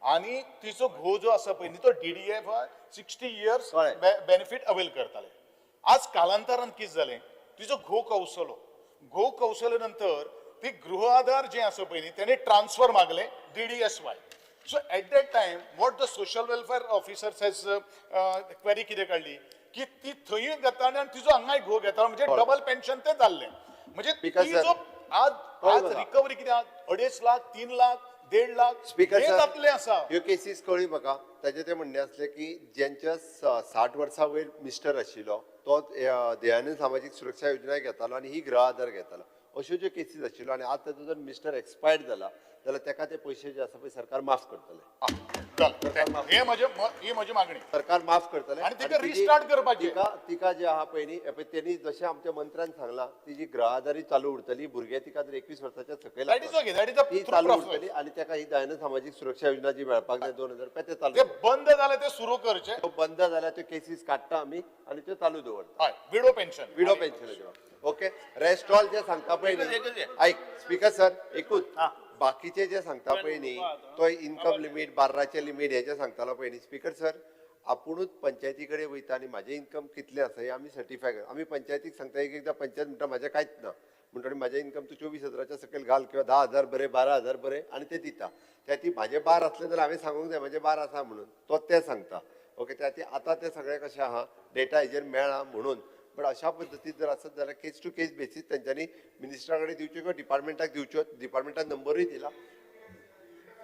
आनी तिचो घोव जो आसा पळय न्ही तो DDF 60 years benefit avail करताले. आज कालांतरान कितें जालें, तिचो घोव कौसलो, घोव कौसले नंतर ती गृह आधार जे आसा पळय न्ही तेणे transfer मागले DDSY. So at that time what the social welfare officers has query कितें काडली की ती थंय घेता आनी तिचो हांगाय घोव घेता, म्हणजे डबल पेन्शन ते जाल्लें. म्हणजे ती जो आज आज रिकवरी कितें 2.5 लाख 3 लाख 1.5 लाख स्पीकर जातले आसा. ह्यो केसीस कळ्ळी म्हाका. ताजें तें म्हणणें आसलें की ज्यांच्या 60 वर्सां वयर मिस्टर आशिल्लो तो दयानंद सामाजीक सुरक्षा योजना घेतालो आनी ही गृह आधार घेतालो, अश्यो ज्यो केसीस आशिल्ल्यो आनी आतां ताजो जर मिस्टर एक्सपायर्ड जाला जाल्यार ताका ते पयशे जे आसा पळय सरकार माफ करतले. हे म्हजी मागणी, सरकार माफ करतले आनी तिका रिस्टार्ट करपाची. तिका जे आहा पळय न्ही तेणी जशें आमच्या मंत्र्यान सांगलां तिजी गृह आधारी चालू उरतली, भुरगे तिका जर 21 वर्साच्या सकयल ती चालू उरतली आनी ताका ही दयानंद सामाजीक सुरक्षा योजना जी मेळपाक जाय 2000 रुपया ते चालू बंद जालें ते सुरू करचें, बंद जाल्यार त्यो केसीस काडटा आमी आनी त्यो चालू दवरता. विडो पेन्शन, विडो पेन्शनाचे ओके. रेस्ट ऑल जे सांगता पळय न्ही, आयक स्पीकर सर एकूच बाकीचे जे सांगता पळय न्ही तो इन्कम लिमीट 12चे लिमीट हेजे सांगतालो पळय न्ही स्पीकर सर, आपुणूच पंचायती कडेन वयता आनी म्हाजें इन्कम कितलें आसा हें आमी सर्टिफाय करता. आमी पंचायतीक सांगता एक एकदां पंचायत म्हणटा म्हाजें कांयच ना म्हणटा म्हाजें इन्कम तूं 24,000च्या सकयल घाल किंवा 10,000 बरें 12,000 बरें आनी ते दिता. त्या ती म्हाजें 12 आसलें जाल्यार हांवें सांगूंक जाय म्हाजें 12 आसा म्हणून तो तें सांगता. ओके, त्या ती आतां तें सगळें कशें आहा डेटा हेजेर मेळ्ळा म्हणून. बट अशा पद्दतीन जर आसत जाल्यार केस टू केस बेसीस तेंच्यांनी मिनिस्टरा कडेन दिवच्यो किंवा डिपार्टमेंटाक दिवच्यो. डिपार्टमेंटान नंबरूय दिला.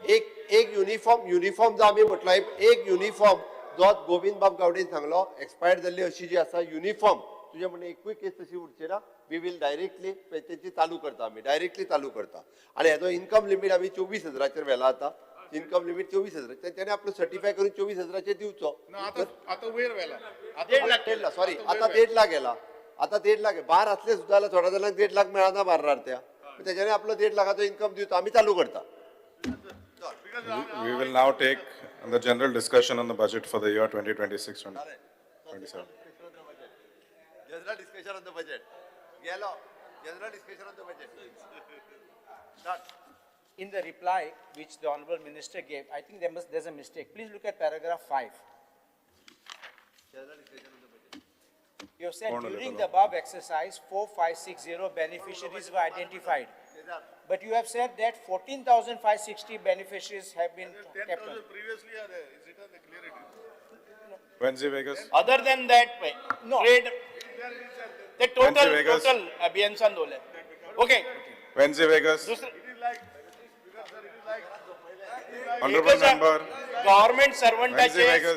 एक एक युनिफॉर्म, युनिफॉर्म जो आमी म्हटलो एक युनिफॉर्म जो गोविंद बाब गावडेन सांगलो एक्सपायर्ड जाल्ली अशी जी आसा युनिफॉर्म तुजें म्हणणें एकूय केस तशी उरची ना. We will directly तेंची चालू करता आमी, डायरेक्टली चालू करता. आनी हेजो इन्कम लिमीट आमी 24,000चेर व्हेला आतां. इन्कम लिमीट 24,000 तेंच्यांनी आपलो सर्टिफाय करून 24,000चेर दिवचो. आतां वयर व्हेला, 1.5 लाख, सॉरी आतां 1.5 लाख गेला, आतां 1.5 लाख बार आसले सुद्दां जाल्यार थोड्या जाणांक 1.5 लाख मेळना बार्रार त्या, तेंच्यांनी आपलो 1.5 लाखाचो इन्कम दिवचो, आमी चालू करता. We will now take the general discussion on the budget for the year 2026-27. General discussion on the budget. Gelo. General discussion on the budget. Start. In the reply which the Honorable Minister gave, I think there's a mistake. Please look at paragraph 5. General discussion on the budget. You have said during the above exercise, 4,560 beneficiaries were identified. But you have said that 14,560 beneficiaries have been kept on. Previously, is it on the clarity? Venzi Vegas. Other than that, no. Trade, the total abhiyansan dole. Okay. Venzi Vegas. Honorable member. Government servant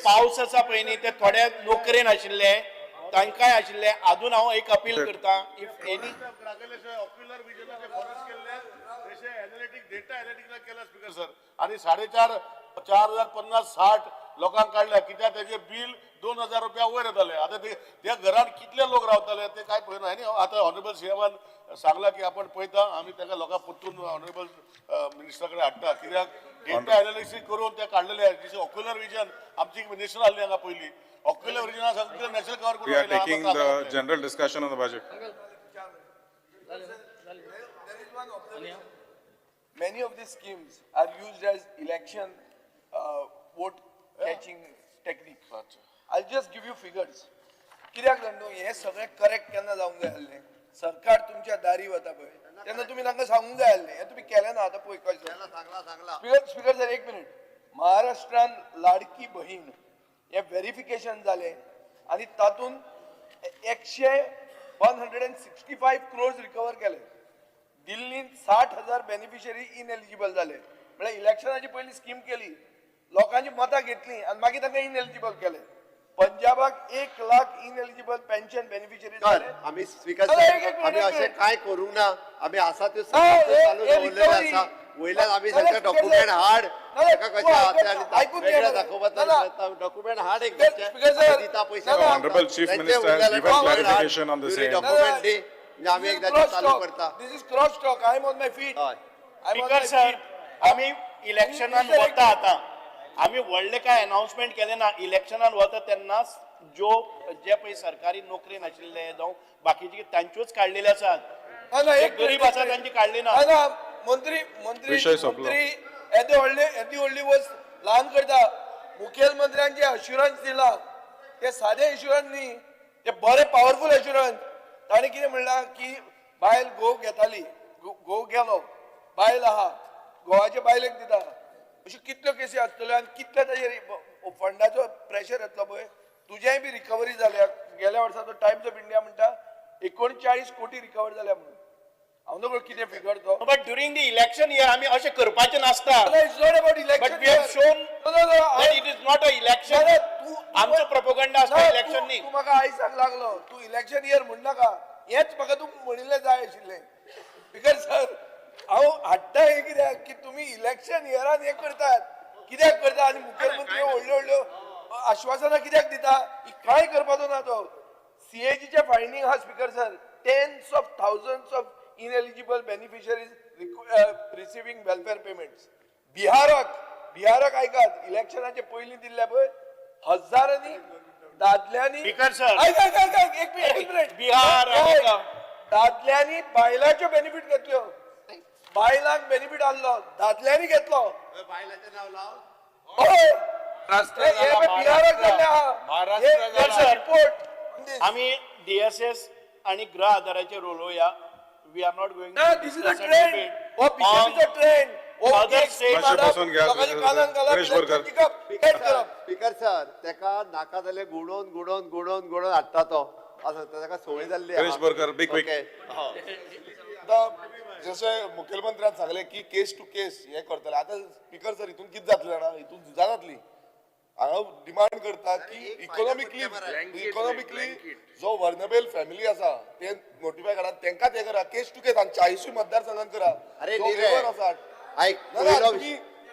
spouse आसा पळय न्ही ते थोड्या नोकरेन आशिल्ले तांकांय आशिल्ले. अजून हांव एक अपील करता, if any data एनालिटिक्स केला स्पीकर सर आनी 4.5 4,050 60 लोकांक काडल्या कित्याक तेजे बील 2,000 रुपया वयर येताले. आतां ते घरान कितले लोक रावताले ते काय पळयना. आनी आतां ऑनरेबल सीएमान सांगला की आपण पळयता आमी ताका लोकांक परतून ऑनरेबल मिनिस्टरा कडेन हाडटा कित्याक डेटा एनालिसिस करून ते काडलेले. जशें ऑक्युलर विजन आमची मिनिस्टर आसली हांगा पयलीं, ऑक्युलर विजना सगळें नॅशनल कवर करून. We are taking the general discussion on the budget. Many of these schemes are used as election vote catching technique. I'll just give you figures. कित्याक जाण हे सगळें करेक्ट केन्ना जावंक जाय आसलें, सरकार तुमच्या दारी वता पळय तेन्ना तुमी तांकां सांगूंक जाय आसलें, हें तुमी केलें ना. आतां पळय कशें. स्पीकर सर एक मिनीट. महाराष्ट्रान लाडकी बहीण हें वेरिफिकेशन जालें आनी तातूंत 165 crores recover केले. दिल्लीन 60,000 बेनिफिशरी इनएलिजिबल जाले. म्हळ्यार इलेक्शनाची पयली स्कीम केली, लोकांची मतां घेतली आनी मागीर तांकां इनएलिजिबल केले. पंजाबाक 1 लाख इनएलिजिबल पेन्शन बेनिफिशरी जाले. आमी स्पीकर आमी अशें कांय करूंक ना, आमी आसा त्यो चालू दवरलेले आसा. वयल्यान आमी सगळे डॉक्युमेंट हाड, ताका कशें आहा तें आनी वेगळें दाखोवपाचो डॉक्युमेंट हाड एक दिता पयशे. Honorable Chief Minister has given clarification on the same. Document दी आमी एकदां चालू करता. This is cross talk. I am on my feet. Speaker sir, आमी इलेक्शनान वता आतां, आमी व्हडलें कांय अनाउन्समेंट केलें ना. इलेक्शनान वता तेन्ना जो जे पळय सरकारी नोकरी नाशिल्ले जावं बाकीचे तांच्योच काडलेले आसात, गरीब आसा तांची काडली ना. मंत्री मंत्री मंत्री येदे व्हडले येदी व्हडली वस्त ल्हान करता. मुखेलमंत्र्यान जे अश्युरन्स दिला ते सादे एश्युरन्स न्ही, ते बरे पावरफूल एश्युरन्स. ताणें कितें म्हणलां की बायल घोव घेताली, घोव गेलो, बायल आहा, घोवाचे बायलेक दिता. अश्यो कितल्यो केसी आसतल्यो आनी कितले ताजेर फंडाचो प्रेशर येतलो पळय. तुजेंय बी रिकवरी जाल्या. गेल्या वर्साचो टायम्स ऑफ इंडिया म्हणटा 39 कोटी रिकवर जाल्या म्हणून. हांव नकळो कितें फिगर तो. But during the election year आमी अशें करपाचें नासता. It's not about election. But we have shown that it is not a election. आमचो प्रोपोगंडा आसता इलेक्शन न्ही. तूं म्हाका आयसाक लागलो, तूं इलेक्शन इयर म्हणनाका, हेंच म्हाका तूं म्हणिल्लें जाय आशिल्लें. Because sir हांव हाडटा हें कित्याक की तुमी इलेक्शन इयरान हें करतात, कित्याक करता आनी मुखेलमंत्री व्हडल्यो व्हडल्यो आश्वासनां कित्याक दिता? ही कांय करपाचो ना तो. सीएजीचे फायंडींग आहा speaker sir, tens of thousands of ineligible beneficiaries receiving welfare payments. बिहाराक आयकात, इलेक्शनाचे पयलीं दिल्ले पळय हजारांनी दादल्यांनी. स्पीकर सर, आयक आयक आयक एक मिनिट. बिहार दादल्यांनी बायलांच्यो बेनिफीट घेतल्यो, बायलांक बेनिफीट आहलो, दादल्यांनी घेतलो. बायलांचें नांव लाव. बिहाराक जाल्लें आहा रिपोर्ट. आमी डीएसएस आनी गृह आधाराचेर उलोवया. We are not going. ना, this is a trend. हो बीजेपीचो trend. Other states. Speaker sir, तेका नाका जाल्यार गुडोवन गुडोवन गुडोवन गुडोवन हाडटा तो. आसा ताका संवय जाल्ली. Girish Borkar, be quick. आतां जशें मुखेलमंत्र्यान सांगलें की केस टू केस हें करतले. आतां स्पीकर सर हितून कितें जातलें जाणा, हितून झुजां जातली. हांव डिमांड करता की इकॉनॉमिकली जो वर्नरेबल फॅमिली आसा ते नोटिफाय करा, तेंकां ते करा, केस टू केस आनी 40 मतदारसंघान करा. अरे आयक,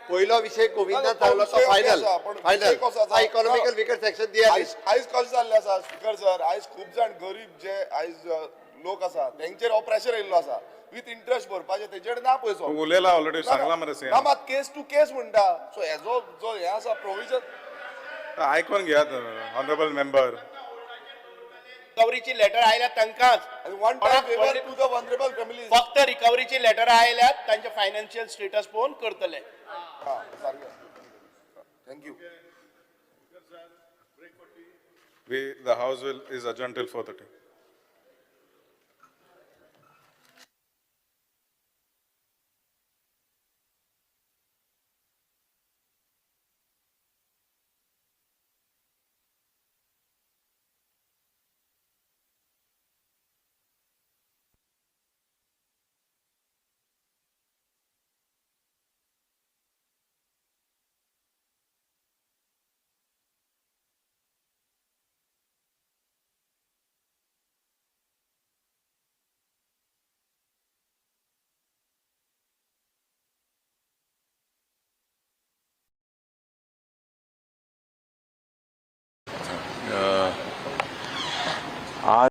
पयलो विशय गोविंदान सांगलो तो final final economical vicar section दिया. आयज कशें जाल्लें आसा स्पीकर सर, आयज खूब जाण गरीब जे आयज लोक आसा तेंचेर हो प्रेशर येयल्लो आसा विथ इंट्रस्ट भरपाचें, तेंचेर ना पयसो. उलयला ऑलरेडी, सांगला मरे. ना मात केस टू केस म्हणटा. सो हेजो जो हें आसा प्रोविजन आयकून घेयात ऑनरेबल मेंबर. रिकवरीची लेटर आयल्या तांकांच, one time favour to the vulnerable family. फक्त रिकवरीची लेटर आयल्यात तांचे फायनान्शियल स्टेटस पळोवन करतले. सारकें. Thank you. The house is adjourned till 4:30.